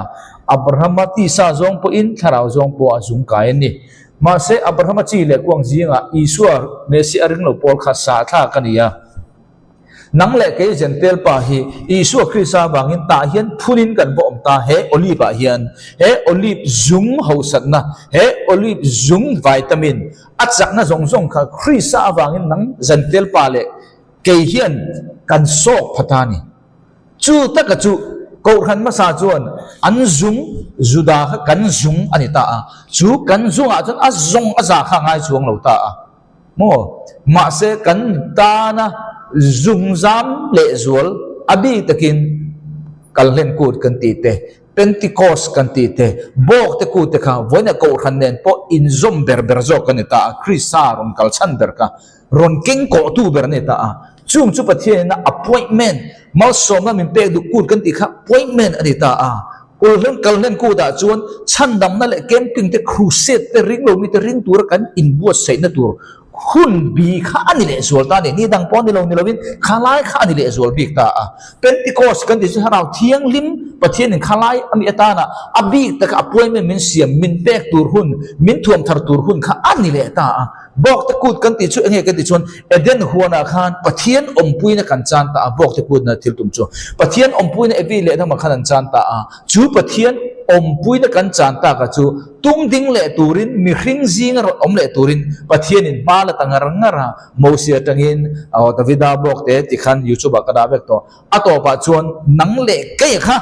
Abrahama tisa zawng pawhin thlarau zawng pawh a zung kai a ni. Mahse, Abrahama chi leh kuang zingah Isua Messiah ring lo pawl kha sahthlak a ni a. Nang leh kei Jentail pa hi Isua Krista avangin tah hian phunin kan va awm ta, he olive ah hian, he olive zung hausatna, he olive zung vitamin, A chakna zawng zawng kha Krista avangin nang Jentail pa leh. Kei hian kan sawk pha ta a ni. Chu taka chu Kohhran hmasa chuan an zung, Juda kha kan zung a ni ta a. Chu kan zungah chuan a zawng a za kha a ngai chuang lo ta a. Maw? Mahse kan tana zung zam lehzual a bik takin Kalhlen Kut kan tih te, Pentecost kan tih te, Bawk te kut te kha vawiina Kohhran nen pawh inzawm ber ber zawk a ni ta a, Krista rawn kal chhan ber kha rawn keng kawhtu ber a ni ta a. Chung chu Pathianina appointment, malsawmna min pek duh kut kan tih kha appointment a ni ta a. Kulhlen kalhlen kutah chuan chhandamna leh camping te, crusade te, ringlo mite ring tura kan inbuatsaihna tur Hun bi kha a ni lehzual ta a ni. Ni dang pawh a ni lo ni lovin khalai kha a ni lehzual bik ta a. Pentecost kan tih chu Thlarau Thianghlim Pathianin khalai a mi atana a bik taka appointment min siam, min pek tur hun, min thuam thar tur hun kha a ni leh ta a. Bawkte kut kan tih chu enge kan tih chuan Eden huanah khan Pathian awmpuina kan chan ta a, bawkte kutna thil tum chu Pathian awmpuina Evi leh Adama khan an chan ta a. Chu Pathian awmpuina kan chan taka chu Tung ding leh turin, mihring zinga rawn awm leh turin Pathianin hma la ta ngar ngar a, Mosia atangin aw Davida bawk te tikhan YouTube ah ka dah vek tawh. A tawpah chuan nang leh kei kha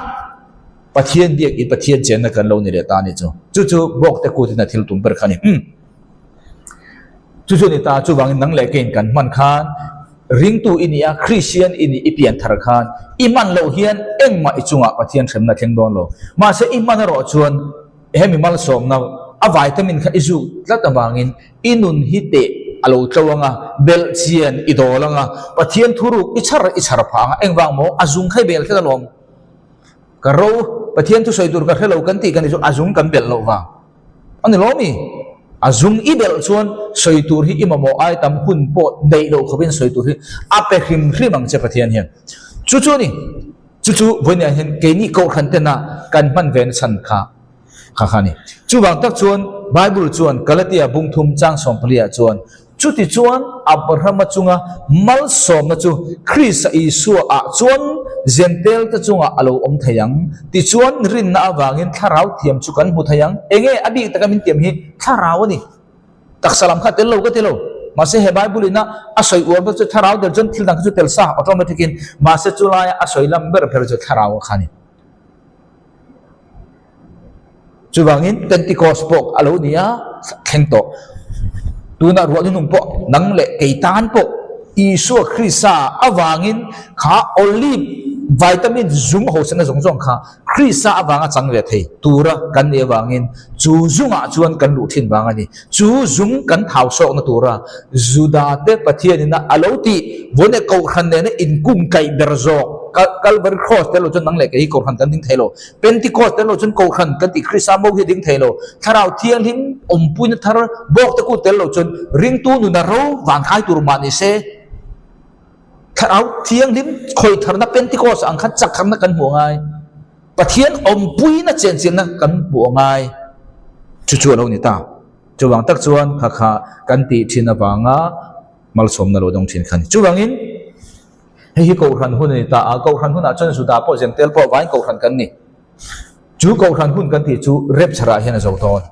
Pathian biak i Pathian chenna kan lo ni leh ta a ni chu. Chu chu bawk te kutin a thil tum ber kha a ni. Umm. Chu chu a ni ta, chuvangin nang leh keiin kan hman khan ringtu i nih a, Kristian i nih i pian thar khan i hman loh hian engmah i chungah Pathian hremna thleng dawn lo. Mahse i hman erawh chuan Hemi malsawmna a vitamin kha i zuk tlat avangin i nun hi teh a lo tlo ang a, belh chian i dawl ang a, Pathian thuruk i chhar i chhar phah ang a, engvang maw a zung kha i bel tlat alawm. Ka ro, Pathian thusawi tur ka hre lo kan tih kan tih chu a zung kan belh loh vang a ni lawm i? A zung i belh chuan sawi tur hi i mamawh ai tam hun pawh daih loh khawpin sawi tur hi a pe hrim hrim ang che Pathian hian. Chu chu a ni. Chu chu vawiinah hian keini Kohhran tena kan hman ve na chhan kha kha kha a ni. Chuvang tak chuan Bible chuan Galatia bungthum chang sawmpaliah chuan chuti chuan Abrahama chunga malsawmna chu Krista Isua ah chuan Jentail te chungah a lo awm thei ang. Tichuan rinna avangin thlarau thiam chu kan hmu thei ang. Enge a bik taka min tiam hi thlarau a ni. Taksa lam kha tel lo ka ti lo. Mahse he Bible in a a sawi uar ber chu thlarau der chuan thil dang kha chu tel sa automatic in mahse chu laia a sawi lam ber ber chu thlarau a kha a ni. Chuvangin Pentecost pawh a lo ni a thleng tawh. Tunah ruah hnuhnung pawh nang leh kei tan pawh Isua Krista avangin kha olive vitamin zum hosena zawng zawng kha Krista avanga chang ve thei tura kan nih avangin chu zungah chuan kan luh thin vang a ni. Chu zung kan thau sawkna tura Judate Pathianina a lo tih vawiin Kohhran nena inkungkaih ber zawk Kalvari Cross tel lo chuan nang leh kei hi Kohhran kan ding thei lo. Pentecost tel lo chuan Kohhran kan tih Krista mo hi a ding thei lo. Thlarau Thianghlim awmpuina thar bawkte ku tel lo chuan ringtu nuna ro vankhai tur mah ni se. Thlarau Thianghlim khawi tharna Pentecost ang khan chak tharna kan hmuh a ngai. Pathian awmpuina chenchilhna kan hmuh a ngai. Chu chu a lo ni ta. Chuvang tak chuan kha kha kan tih thin avanga malsawmna lo dawng thin kha a ni. Chuvangin hei hi Kohhran hun a ni ta a, Kohhran hunah chuan Juda pawh Jentail pawh vain Kohhran kan ni. Chu Kohhran hun kan tih chu rapture ah hian a zo dawn.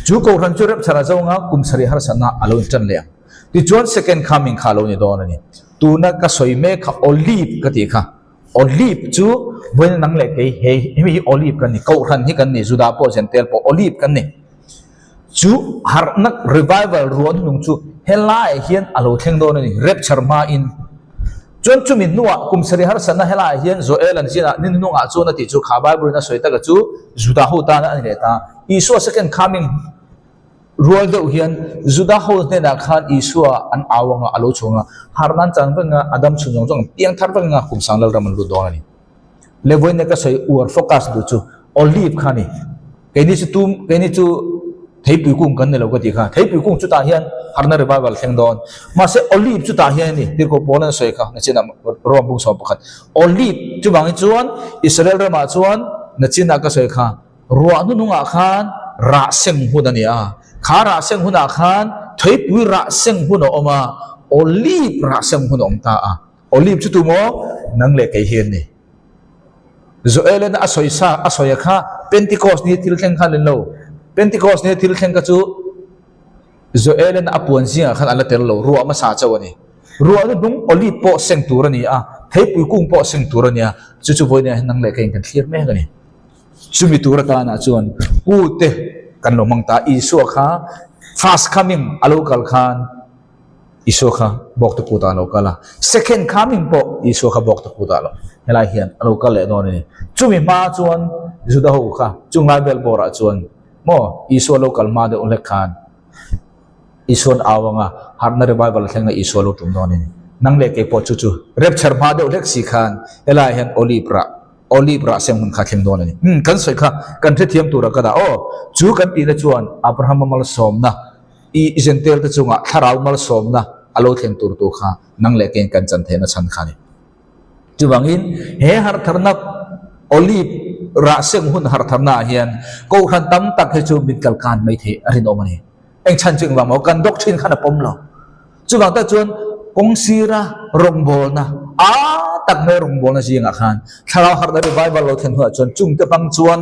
Chu Kohhran chu rapture a zawnga kum sarih harsatna a lo intan leh ang. Tichuan second coming kha a lo ni dawn a ni. Tuna ka sawi mek kha olive ka tih kha. Olive chu vawiin nang leh kei hei hemi hi olive kan ni. Kohhran hi kan ni, Juda pawh Jentail pawh olive kan ni. Chu harhna revival ruah hnung chu helaiah hian a lo thleng dawn a ni, rapture hmain. Chuan chumi hnuah kum sarih harsatna helaiah hian Joel an zinah ni hnungah chuan a tih chu kha Bible in a sawi taka chu Juda ho tana a ni leh ta. Isua second coming rual deuh hian Juda ho hnenah khan Isua an au anga a lo chhuang a, harhna an chan vek anga a dam chhun zawng zawng an piang thar vek anga kum sang Lalram an lut dawn a ni. Le vawiin ka sawi uar focus duh chu olive kha a ni. Keini chu tum, keini chu theipui kung kan ni lo ka tih kha. Theipui kung chutah hian harna revival thleng dawn. Mahse olive chutah hian a ni, Tirhkoh Paul an sawi kha, nachinah Rome bung sawm pakhat. Olive chuvangin chuan Israel ramah chuan nachinah ka sawi kha, ruah hnuhnungah khan rah seng hun a ni a. Kha rah seng hunah khan theipui rah seng hun a awm a, olive rah seng hun a awm ta a. Olive chu tu maw? Nang leh kei hi an ni. Joel-in a sawi sa, a sawi a kha Pentecost ni thil thleng kha a ni lo. Pentecost ni thil thleng kha chu Joel-in a puan zingah khan a la tel lo, ruah hmasa chauh a ni. Ruah hnuhnung olive pawh seng tur a ni a, theipui kung pawh seng tur a ni a, chu chu vawiin hian nang leh keiin kan thlir mek a ni. Chumi tur atanah chuan U te kan lo hmang ta a, Isua kha first coming a lo kal khan Isua kha bawkte kutah a lo kal a, second coming pawh Isua kha bawkte kutah a lo helai hian a lo kal leh dawn a ni. Chumi hma chuan Juda ho kha chunglai bel bawrah chuan maw Isua lo kal hma deuh hlek khan Isuan au anga harhna revival a thleng a Isua lo tum dawn a ni. Nang leh kei pawh chu chu rapture hma deuh hlek si khan helaiah hian olive rah olive rah seng hun kha thleng dawn a ni. Umm kan sawi kha kan hrethiam tura ka dah aw. Chu kan tihna chuan Abrahama malsawmna i Jentail te chungah thlarau malsawmna a lo thleng tur tur kha nang leh keiin kan chan theihna chhan kha a ni. Chuvangin he harhtharna olive rah seng hun harhtharna ah hian kohhran tam tak hi chu min kalkan mai theih a rinawm a ni. Eng chhan chu engvang maw kan doctrine khan a pawm lo. Chuvang tak chuan kawng sira rawngbawlna a tak mai rawngbawlna zingah khan thlarau harhna revival lo thlen hnuah chuan chungte hmang chuan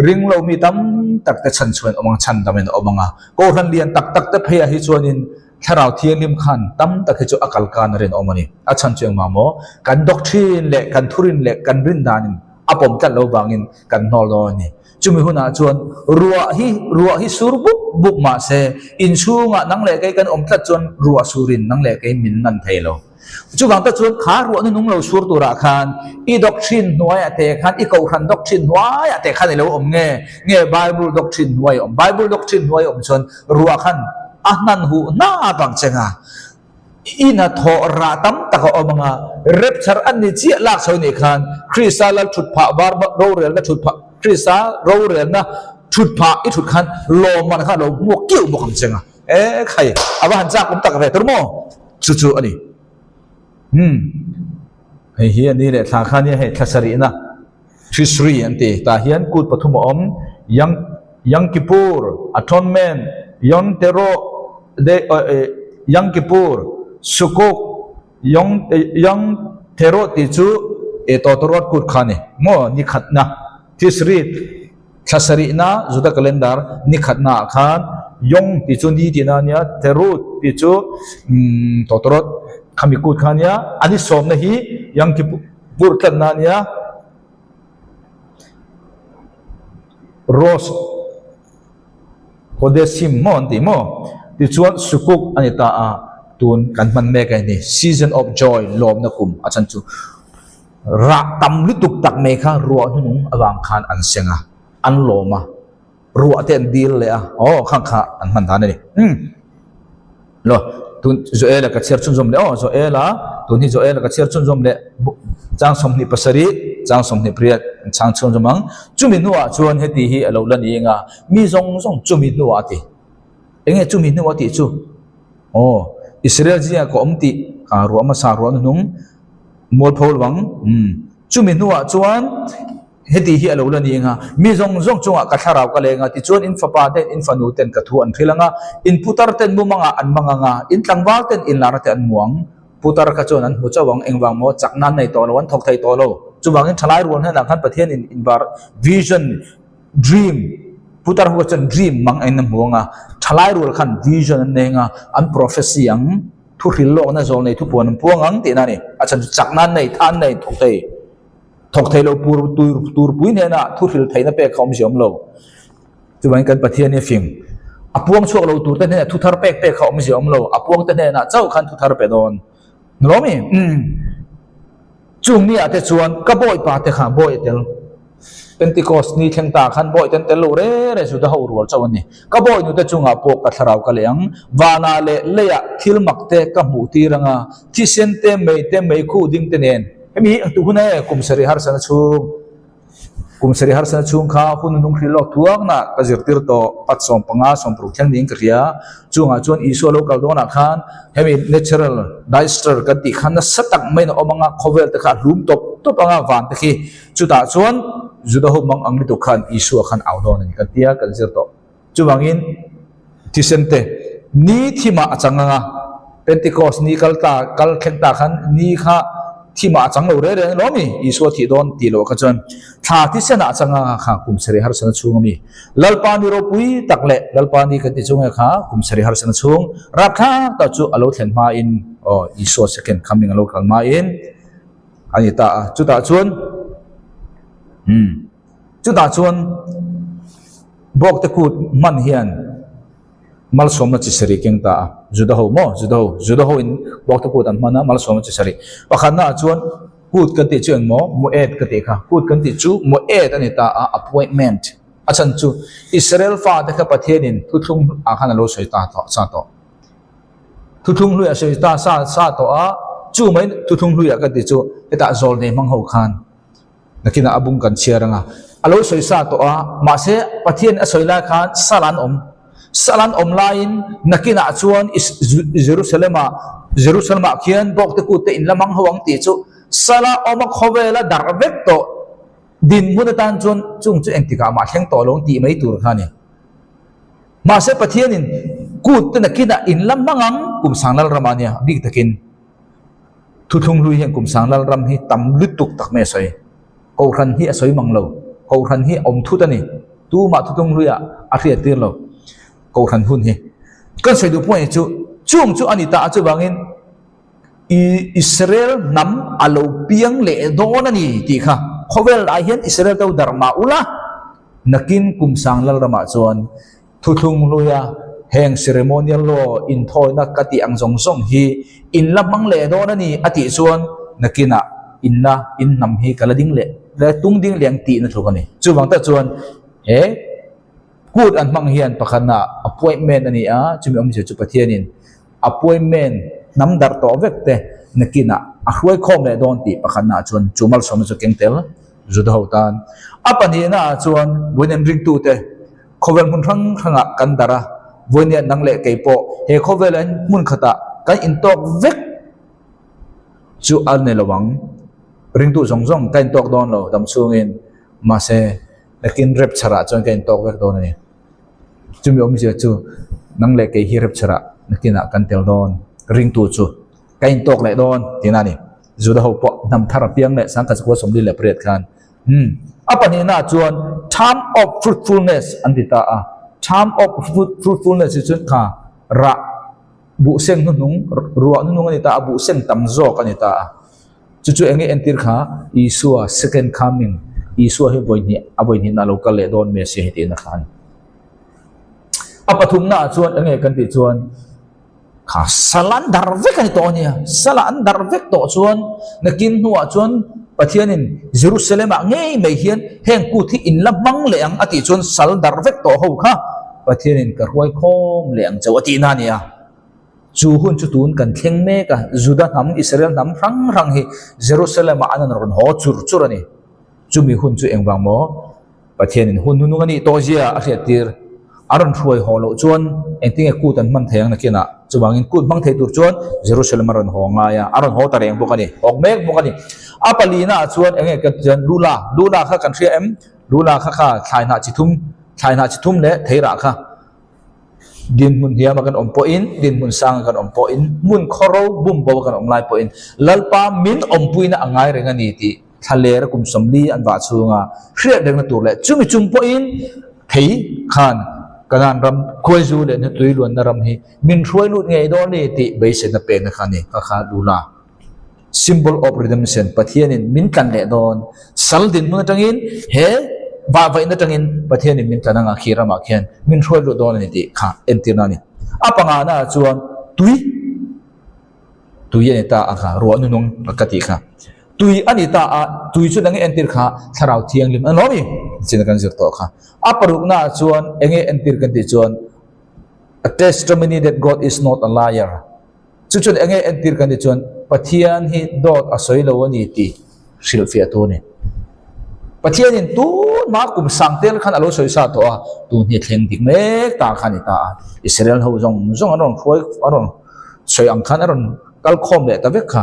ringlo mi tam tak te chhan chhuain awm ang chhan damin a awm ang a. Kohhran lian tak tak te pheiah hi chuanin thlarau thianghlim khan tam tak hi chu a kalkan a rinawm a ni. A chhan chu engvang maw kan doctrine leh kan thurin leh kan rin danin a pawm tlat lo vangin kan hnawl dawn a ni. Chumi hunah chuan ruah hi ruah hi sur buk buk mah se, inchhungah nang leh kei kan awm tlat chuan ruah surin nang leh kei min nan thei lo. Chuvang tak chuan kha ruah nu nung lo sur turah khan i doctrine hnuaiah te khan i kohhran doctrine hnuaiah te khan i lo awm nge? Nge Bible doctrine hnuai awm? Bible doctrine hnuai awm chuan ruah khan a hnan huh hnap ang che nga. I hnathawh rah tam tak a awm ang a, rapture an ni chiah lak chho nih khan Krista lal thut phah var rorelna thut phah Krista rorelna thut phah i thut khan lawmman kha a lo hmuak kiuh bawk ang che nga. E khai, a va han chak awm tak ve tur maw? Chu chu a ni. Hmm. Hei hi a ni leh thla kha nia hei thla sarihna. Thisri an ti. Tah hian kut pathum a awm, Yang Yang Kippur, Atonement, Yom Teruah, de Yang Kippur, Sukuk, Yom Yom Teruah tih chu e tawtawrawt kut kha a ni maw? Ni khatna Thisri thla sarihna Juda calendar ni khatna ah khan Yom tih chu ni tihna a nia, Teruah tih chu umm tawtawrawt khami kut kha a nia, a ni sawmna hi Yang Kippur Pur tlatna a nia. Rose Kodesim maw an tih maw? Tichuan Sukuk a ni ta a, tun kan hman mek a ni. Season of Joy, lawmna kum a chan chu rah tam lutuk tak mai kha ruah hnunung avang khan an seng a, an lawm a. Ruah te an dil leh a, aw khang kha an hman dan a ni. Umm. Lo, tun Joel-a ka chhiar chhunzawm leh aw, Joel-a, tun hi Joel-a ka chhiar chhunzawm leh chang 27, chang 28 an chhang chhunzawm ang. Chumi hnuah chuan heti hi a lo la ni eng a, mi zawng zawng chumi hnuah a ti. Enge chumi hnuah a tih chu? Aw, Israel zingah ka awm tih kha ruah hmasa ruah hnuhnung mualpho lo ang. Umm. Chumi hnuah chuan Heti hi a lo la ni eng a, mi zawng zawng chungah ka thlarau ka leng a, tichuan in fapa ten in fanu ten ka thu an hril ang a, in putar ten mumang ah an mang ang a, in tlangval ten in lar te an hmu ang. Putar kha chuan an hmu chauh ang, engvang maw chak nan nei tawh lo, an thawk thei tawh lo. Chuvangin thalai rual hnenah khan Pathian in invar, vision, dream, putar ho kha chuan dream mang engin an hmu ang a, thalai rual khan vision an nei ang a, an prophecy ang, thu hril lawkna zawl nei thupuan an puang ang tihna a ni. A chhan chu chak nan nei, tha an nei, thawk thei. Thawk thei lo pur tur turpui hnenah thu hril theihna pek kha awmzia awm lo. Chuvangin kan Pathian hi a fing. A puang chhuak lo turte hnenah thu thar pek pek kha awmzia awm lo. A puangte hnenah chauh khan thu thar pe dawn. Ni lawm i? Umm. Chung ni ah te chuan ka bawipa te kha bawi a tel. Pentecost ni thleng ta khan bawi ten tel lo re re Juda ho rual chauh a ni. Ka bawi nute chungah pawh ka thlarau ka leh ang. Vanah leh leiah thil mak te ka hmuh tir ang a, thisen te, mei te, meikhu ding te nen. Hemi hi engtu hun e? Kum sarih harsana chhung, kum sarih harsana chhung kha hun hnung hril lawk thuakna ka zirtir tawh pat 15, 60 thleng niin ka hria. Chungah chuan Isua lo kal dawnah khan hemi natural disaster kan tih khan nasa tak maiin a awm ang a, khawvel te kha a hlum tawp tawp ang a, van te khi. Chutah chuan Juda ho mang ang lutuk khan Isua khan au dawn a ni kan tia kan zir tawh. Chuvangin thisen te ni thimah a chang ang a, Pentecost ni kal ta kal thleng ta khan ni kha thimah a chang lo reng reng alawm i, Isua thih dawn tih loh kha chuan thla thisenah a chang ang a kha kum sarih harsana chhung a mi. Lalpa ni ropui tak leh Lalpa ni kan ti chung e kha kum sarih harsana chhung rapthlak tak chu a lo thlen hmain. Aw, Isua second coming a lo kal hmain a ni ta a. Chutah chuan, umm, chutah chuan Bawkte kut hman hian malsawmna chi sarih keng ta a. Juda ho maw? Juda ho. Juda ho in Bawkte kut an hman a, malsawmna chi sarih. Pakhatna ah chuan kut kan tih chu eng maw? Mu'ed ka tih kha. Kut kan tih chu mu'ed a ni ta a, appointment. A chhan chu Israel fate kha Pathianin thuthlung ah khan a lo sawi ta tawh sa tawh. Thuthlung hluiah sawi ta sa sa tawh a, chu mai thuthlung hluiah ka tih chu hetah zawlnei hmang ho khan nakinah a bung kan chhiar ang a. A lo sawi sa tawh a, mahse Pathian a sawi lai khan sal an awm. Sal an awm laiin nakinah chuan Jerusalem-ah Jerusalem-ah khian bawkte kut te in la hmang ho ang tih chu sala awm a khawvela darh vek tawh. Dinhmun atan chuan chung chu engtikah mah thleng tawh lo tih mai tur kha a ni. Mahse Pathianin kut te nakinah in la hmang ang kum sang lal ramah nia bik takin thuthlung hlui hian kum sang lal ram hi tam lutuk tak mai a sawi. Kohhran hi a sawi mang lo. Kohhran hi a awm thut a ni. Tumah thuthlung hluiah a hriat tir lo Kohhran hun hi. Kan sawi duh pawh chu chung chu a ni ta a chuvangin I Israel hnam a lo piang leh dawn a ni tih kha khawvel ah hian Israel to darh mah ula, nakin kum sang lal ramah chuan thuthlung hluia heng ceremonial law inthawina ka tih ang zawng zawng hi in la hmang leh dawn a ni a tih chuan nakinah in la in hnam hi ka la ding leh la tung ding leh ang tihna tluk a ni. Chuvang tak chuan he kut an hmang hian pakhatna appointment a ni a, chumi awmzia chu Pathianin Appointment hnam darh tawh vek te nakinah a hruai khawm leh dawn tih pakhatnaah chuan chu malsawmna chu keng tel Juda ho tan. A pahnihnaah chuan vawiin ringtute khawvel hmun hrang hrangah kan darh a, vawiin nang leh kei pawh he khawvelah hian hmun khatah kan intawk vek chu a ni lo ang. Ringtu zawng zawng ka intawk dawn lo dam chhungin mahse nakin rapture-ah chuan ka intawk vek dawn a ni. Chumi awmzia chu nang leh kei hi rapture-ah nakinah kan tel dawn, ringtu chu ka intawk leh dawn tihna a ni. Juda ho pawh hnam thar a piang leh sangkhat sakua 48 khan umm a pahnihna chuan time of fruitfulness an ti ta a. Time of fruitfulness hi chu kha rah buhseng hnuhnung ruah hnuhnung a ni ta a, buhseng tam zawk a ni ta a. Chu chu enge entir kha Isua second coming, Isua hi vawi hnih a vawi hnihna a lo kal leh dawn Messiah hi tihna kha a ni. A pathumna ah chuan enge kan tih chuan kha sal an darh vek a ni tawh a nia, sal ah an darh vek tawh chuan nakin hnuah chuan Pathianin Jerusalem ah ngei mai hian heng kut hi in la hmang leh ang a tih chuan sal darh vek tawh ho kha Pathianin ka hruai khawm leh ang chauh a tihna a ni a. Chu hun chu tun kan thleng mek a, Juda hnam, Israel hnam hrang hrang hi Jerusalem-ah an rawn haw chur chur a ni. Chumi hun chu engvang maw? Pathianin hun hnunung a nih tawh zia a hriattir. A rawn hruai haw loh chuan engtinge kut an hman thei ang nakinah? Chuvangin kut hmang thei tur chuan Jerusalem a rawn haw ngai a, a rawn haw ta reng bawk a ni, hawk mek bawk a ni. A palina ah chuan enge kan tih chuan Lula, Lula kha kan hria em? Lula kha kha thlai hnah chi thum, thlai hnah chi thum leh theirah kha. Dinhmun hniama kan awm pawhin, dinhmun sanga kan awm pawhin, hmun khawro bumbo a kan awm lai pawhin Lalpa min awmpuina a ngai reng a ni tih thlalera kum 40 an vah chhunga hriat rengna tur leh chumi chung pawhin thei khan Kanaan ram khuaizu leh hnutui luanna ram hi min hruai lut ngei dawn a ni tih beiseina pekna kha a ni. Kha kha Lula. Symbol of Redemption, Pathianin min tlan leh dawn. Sal dinhmun atangin he vahvaihna atangin Pathianin min tlan anga khi ramah khian min hruai lut dawn a ni tih kha entirna a ni. A pangana ah chuan tui, tui a ni ta a kha, ruah nunung ka tih kha. Tui a ni ta a, tui chu enge entir kha Thlarau Thianghlim a ni lo mi? Nichin a kan zir tawh kha. A parukna ah chuan enge entir kan tih chuan A testimony that God is not a liar. Chu chuan enge entir kan tih chuan Pathian hi dawt a sawi lo a ni tih hrilhfiah tu a ni. Pathianin tunhma kum sang tel khan a lo sawi sa tawh a, tun hi thleng dik mek ta kha a ni ta a. Israel ho zawng zawng an rawn hruai an rawn sawi ang khan a rawn kal khawm leh ta vek kha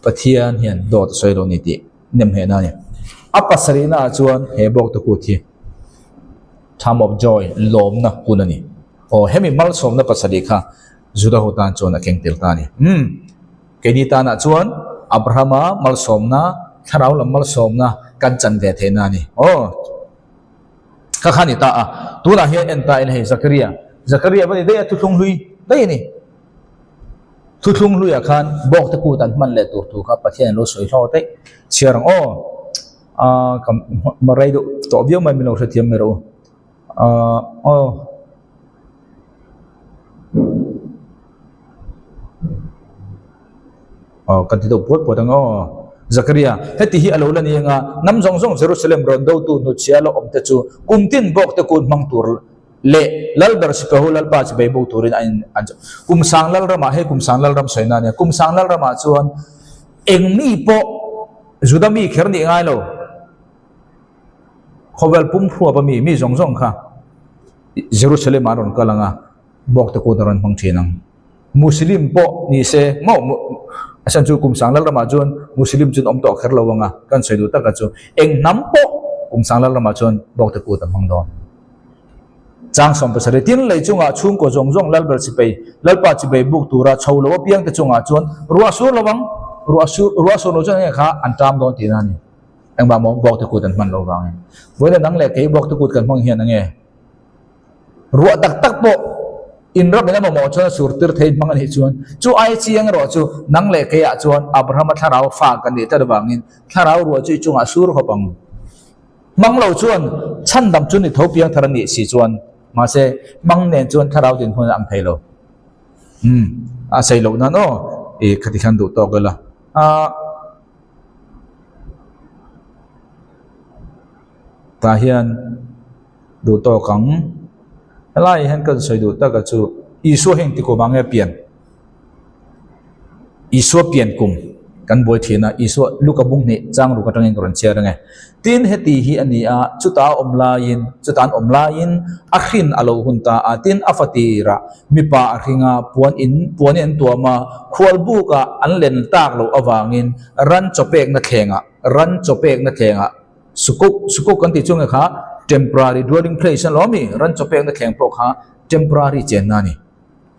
Pathian hian dawt a sawi lo a ni tih nemnghehna a ni. A pasarihna ah chuan he bawk te kut hi Time of Joy lawmna hun a ni. Aw hemi malsawmna pasarih kha Juda ho tan chuan a keng tel ta a ni. Umm, keini tanah chuan Abrahama malsawmna, thlarau lam malsawmna kan chan ve theihna a ni. Aw, kha kha a ni ta a. Tunah hian en ta ila hei Zakaria, Zakaria va ni daih a, thuthlung hlui daih a ni. Thuthlung hluiah khan bawkte kut an hman leh tur thu kha Pathian a lo sawi hlawh daih. Chhiar ang aw. Aaa ka ma rei deuh tawh viau mai min lo hrethiam mai rawh u. Aaa aw. Aw ka ti deuh puat puat ang aw. Zakaria, heti hi a lo la ni anga hnam zawng zawng Jerusalem rawn dotu hnutchhia la awm te chu kum tin bawkte kut hmang tur leh Lalber Sipahu Lalpa chi bei bo turin a in an chu. Kum sang Lalramah hei kum sang Lalram sawina a nia. Kum sang Lalramah chuan eng mi pawh Juda mi kher nih ngai lo. Khawvel pum hruap a mi, mi zawng zawng kha Jerusalem ah an rawn kal ang a, bawkte kut a rawn hmang thin ang. Muslim pawh ni se maw a chhan chu kum sang Lalramah chuan Muslim chu an awm tawh kher lo ang a, kan sawi duh taka chu eng hnam pawh kum sang Lalramah chuan bawkte kut an hmang dawn. Chang 70 Tin lei chungah chhungkaw zawng zawng Lalber chipei, Lalpa chipei buk tura chho lo apiangte chungah chuan ruah sur lo ang, ruah sur ruah sur lo chuan enge kha an ṭam dawn tihna a ni. Engvah maw bawkte kut an hman lo vangin. Vawiin nang leh kei bawkte kut kan hmang hian enge? Ruah tak tak pawh in ram in a mamawh chuan a sur tir thei hmang a nih chuan chu ai chiang erawh chu nang leh keiah chuan Abrahama thlarau fa kan nih tlat avangin thlarau ruah chu i chungah sur khawp ang. Hmang lo chuan chhandam chu ni tho piang thar a nih si chuan mahse hmang nen chuan thlarau dinhmun a ang thei lo. Umm a sei loh nan aw i khati khan duh tawk ila. Aa. Tah hian. Duh tawk ang. Helaiah hian kan sawi duh taka chu Isua hi engti kum ah nge pian? Isua pian kum kan buai thin a, Isua Luka bung hnih chang ruk atangin ka rawn chhiar ange. Tin heti hi a ni a, chuta a awm laiin, chuta an awm laiin a hrin a lo hun ta a, tin a fatirah mipa a hring a, puan in puan in an tuam a, khual bukah an len tak loh avangin ran chaw pekna thlengah ran chaw pekna thlengah Sukuk, Sukuk kan tih chu nge kha temporary dwelling place a lo ami, ran chaw pekna thleng pawh kha temporary chenna a ni.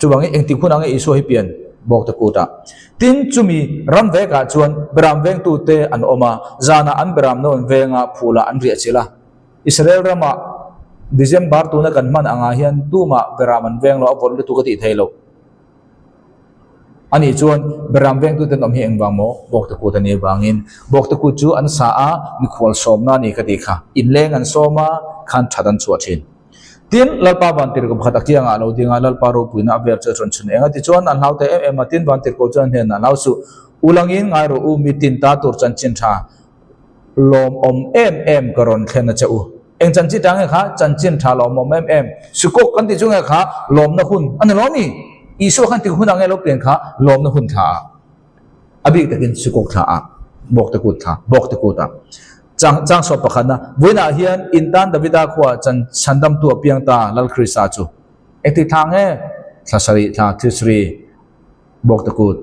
Chuvangin engtik hunah nge Isua hi pian bawk te kutah. Tin, chumi ram vekah chuan beram vengtute an awm a, zanah an beram no an veng a, phulah an riah chilh a. Israel ramah December tuna kan hman angah hian tumah beram an veng lo, a vawt lutuk a tih theih loh. Ani chuan Beram vengtute an awm hi engvang maw? Bawkte kut a nih avangin. Bawkte kut chu an sa a, mikhual sawmna a ni ka tih kha. Inleng an sawm a, khan that an chhuah thin. Tin, Lalpa vantirhkoh pakhat a kiangah a lo ding a, Lalpa ropuina a vel chu a rawn chhun eng a. Tichuan, an hlau ta em em a, tin vantirhkoh chuan a hnenah, Hlau suh, ulangin ngai rawh u, mi tin ta tur chanchin tha lawmawm em em ka rawn thlen a che u. Eng chanchin tha nge kha? Chanchin tha lawmawm em em. Sukuk kan tih chu nge kha? Lawmna hun a ni lo mi? Isua khan tik hunah nge lo pian kha? Lawmna hun thla ah. A bik takin sukuk thla ah, bawkte kut thla, bawkte kut ah. Chang, chang sawp pakhatna, Vawiinah hian in tan Davida khuaah chan chhandamtu a piang ta, Lal Krista chu. Engtik thla nge? Thla sarih thla, Tisri, bawkte kut.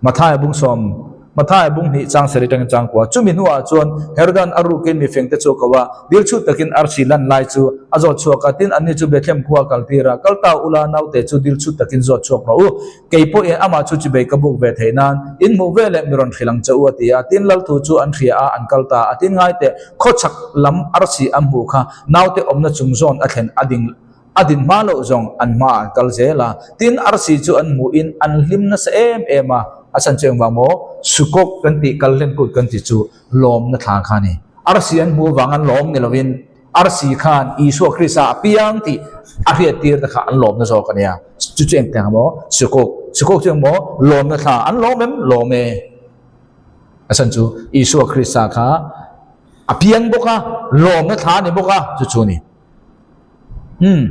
Mathaia bung sawm, Mathaia bung hnih chang seri tangin chang kua. Chumi hnuah chuan Herodan a rukin mifeng te chu a ko a, dil chhut takin arsi lan lai chu a zawt chhuak a, tin anni chu Bethlehem khua a kal tir a, Kal ta ula naute chu dil chhut takin zawt chhuak rawh u, kei pawhin amah chu chibei ka buk ve theih nan in hmuh ve leh mi rawn hrilh ang che u a ti a, tin lalthu chu an hria a, an kal ta a, tin ngai teh khawchhak lam arsi an hmuh kha naute awmna chung zawn a thlen a ding A din hma loh zawng an hmaah an kal zel a, tin arsi chu an hmuhin an hlim nasa em em a, a chhan chu engvang maw? Sukawk kan tih kal hlen kut kan tih chu lawmna thla kha a ni. Arsi an hmuh avang an lawm ni lovin arsi khan Isua Krista a piang tih a hriattir te kha an lawmna zawk a nia. Chu chu engtiang maw? Sukawk. Sukawk chu engmaw? Lawmna thla. An lawm em? Lawm e. A chhan chu Isua Krista kha a piang bawk a, lawmna thla a ni bawk a, chu chu a ni. Umm.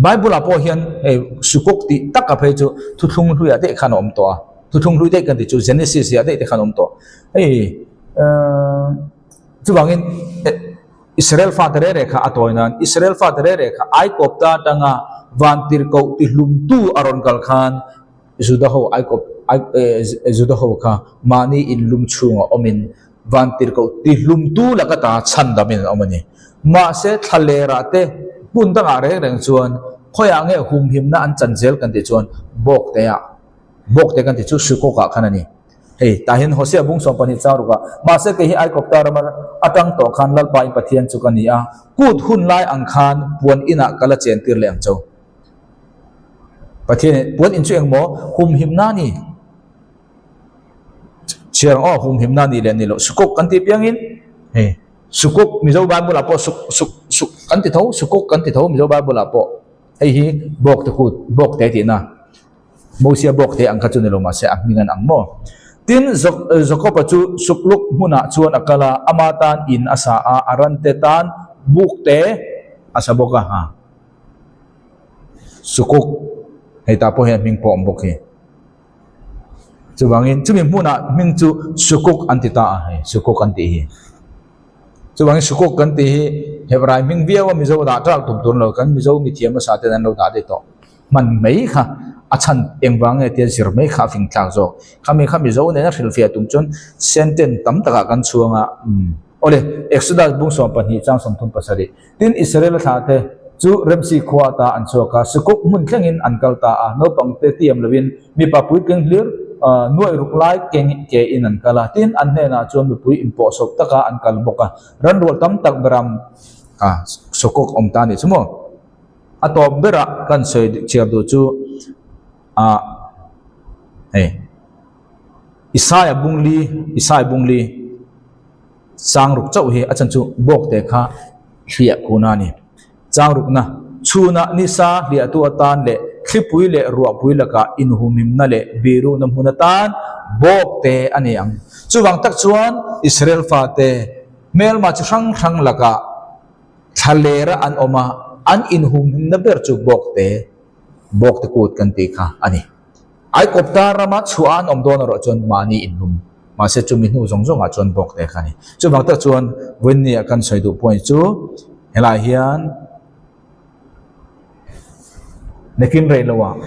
Bible ah pawh hian hei sukuk tih taka phei chu thuthlung hluiah daih khan a awm tawh a, thuthlung hlui daih kan tih chu Genesis ah daih te khan a awm tawh. Hei ehh chuvangin Israel fate reh reh kha a tawi nan Israel fate reh reh kha Aikawpta atanga vantirhkoh tihlumtu a rawn kal khan Juda ho Aikawp Juda ho kha mahni inlum chhungah awmin Vantirhkoh tihlumtu laka ta chhandamin an awm a ni. Mahse, thlalerah te hmun dangah reng reng chuan khawiah nge humhimna an chan zel kan tih chuan Bawkteah, Bawkte kan tih chu Sukawkah khan a ni. Hei, tah hian Hosea bung 12 chang rukah, Mahse, kei hi Aikawpta rama atang tawh khan Lalpa in Pathian chu ka ni a, kut hun lai ang khan puan inah ka la chentir leh ang cho. Pathian puan in chu engmaw humhimna a ni. Chhiar ang aw humhimna a nih leh a ni loh. Sukuk kan tih piangin hei sukuk Mizo Bible ah pawh suk suk suk kan ti tho sukuk kan ti tho Mizo Bible ah pawh hei hi bawkte kut bawkte tihna. Mosia bawkte ang kha chu ni lo mahse a hming an ang maw? Tin, Jakoba chu Sukluk hmunah chuan a kal a, ama tan in a sa a, a rante tan bukte a sa bawk a, ha. Sukuk, hei tah pawh hian hming pawh a awm bawk hi. Chuvangin chumi hmunah hming chu Sukuk an ti ta a, hei Sukuk an tih hi. Chuvangin Sukuk kan tih hi Hebrai hming viau a Mizo dah ṭalh tum tur lo, kan Mizo mithiam hmasa ten an lo dah daih tawh. Hman mai kha a chhan engvang nge tia zir mai kha a fing thlak zawk. Khami kha Mizo nena hrilhfiah tum chuan sentence tam takah kan chhuang a, umm. Awle, Exodus bung 12 chang 37. Tin, Israel-a thlahte chu Remsi khua ata an chhuak a, Sukuk hmun thlengin an kal ta a, naupangte tiam lovin mipa puitling hlir nuaih ruk lai keng ke in an kal a. Tin, an hnenah chuan mipui inpawhsawp taka an kal bawk a, ranrual tam tak beram a Sukuk awm ta a nih chu maw? A tawp berah kan sawi chhiar duh chu ah hei Isaia bungli Isai bungli chang ruk chauh hi a chhan chu bawkte kha hliah khuna a ni. Chang rukna chhunah nisa hliahtu atan leh thlipui leh ruahpui lakah inhumhimna leh biruhna hmun atan bawkte a ni ang. Chuvang tak chuan Israel fate hmelma chi hrang hrang lakah Thlalera an awm a, an inhumhimna ber chu Bawkte, Bawkte kut kan tih kha a ni. Aikawpta rama chhuah an awm dawn erawh chuan mahni inlum, mahse chumi hnu zawng zawngah chuan Bawkte kha a ni. Chuvang tak chuan Vawiinnia kan sawi duh point chu helaiah hian nakin rei loah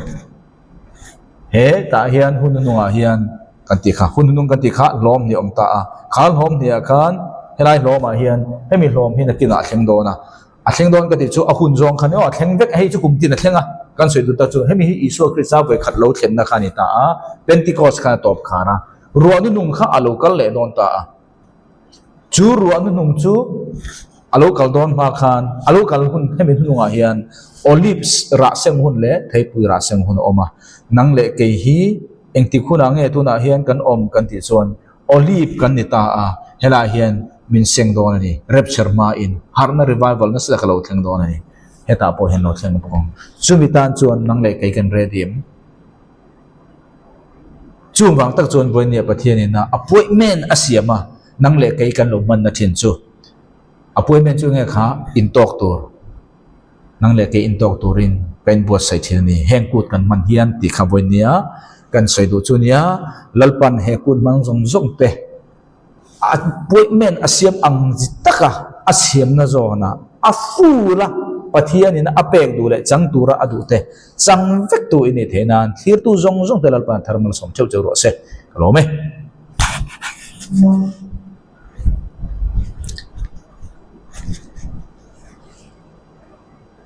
He tah hian hun hnungah hian kan tih kha, hun hnung kan tih kha hlawm hnih a awm ta a, kha hlawm hnih ah khan helai hlawmah hian hemi hlawm hi nakinah a thleng dawn a, a thleng dawn ka tih chu a hun zawng kha ni aw a thleng vek hei chu kum tin a thleng a, kan sawi duh tak chu hemi hi Isua Krista vawi khat lo thlenna kha a ni ta a, Pentecost khan a tawp khar a, ruah nuhnung kha a lo kal leh dawn ta a. Chu ruah hnuhnung chu a lo kal dawn hma khan a lo kal hun hemi hnuhnungah hian olives rah sem hun leh theipui rah sem hun a awm a. Nang leh kei hi engtik hunah nge tunah hian kan awm kan tih chuan olive kan ni ta a, helaiah hian min seng dawn a ni. Rapture hmain harhna revival nasa tak a lo thleng dawn a ni. Hetah pawh hian lo thleng bawk ang. Chumi tan chuan nang leh kei kan ready em? Chung vang tak chuan Vawinia Pathianin a appointment a siam a, nang leh kei kan lo hmanna thin chu. Appointment chu enge kha intawk tur, nang leh kei intawk turin ka inbuatsaih thin a ni. Heng kut kan hman hian tih kha Vawinia kan sawi duh chu nia, Lalpan he kut hmang zawng zawng te, Appointment a siam ang zi taka a siamna zawnah a full a Pathianin a pek duh leh chang tura a duh te chang vek tu i nih theih nan thlirtu zawng zawng te Lalpan a thar malsawm theuh cheu rawh se. Ka lawm e.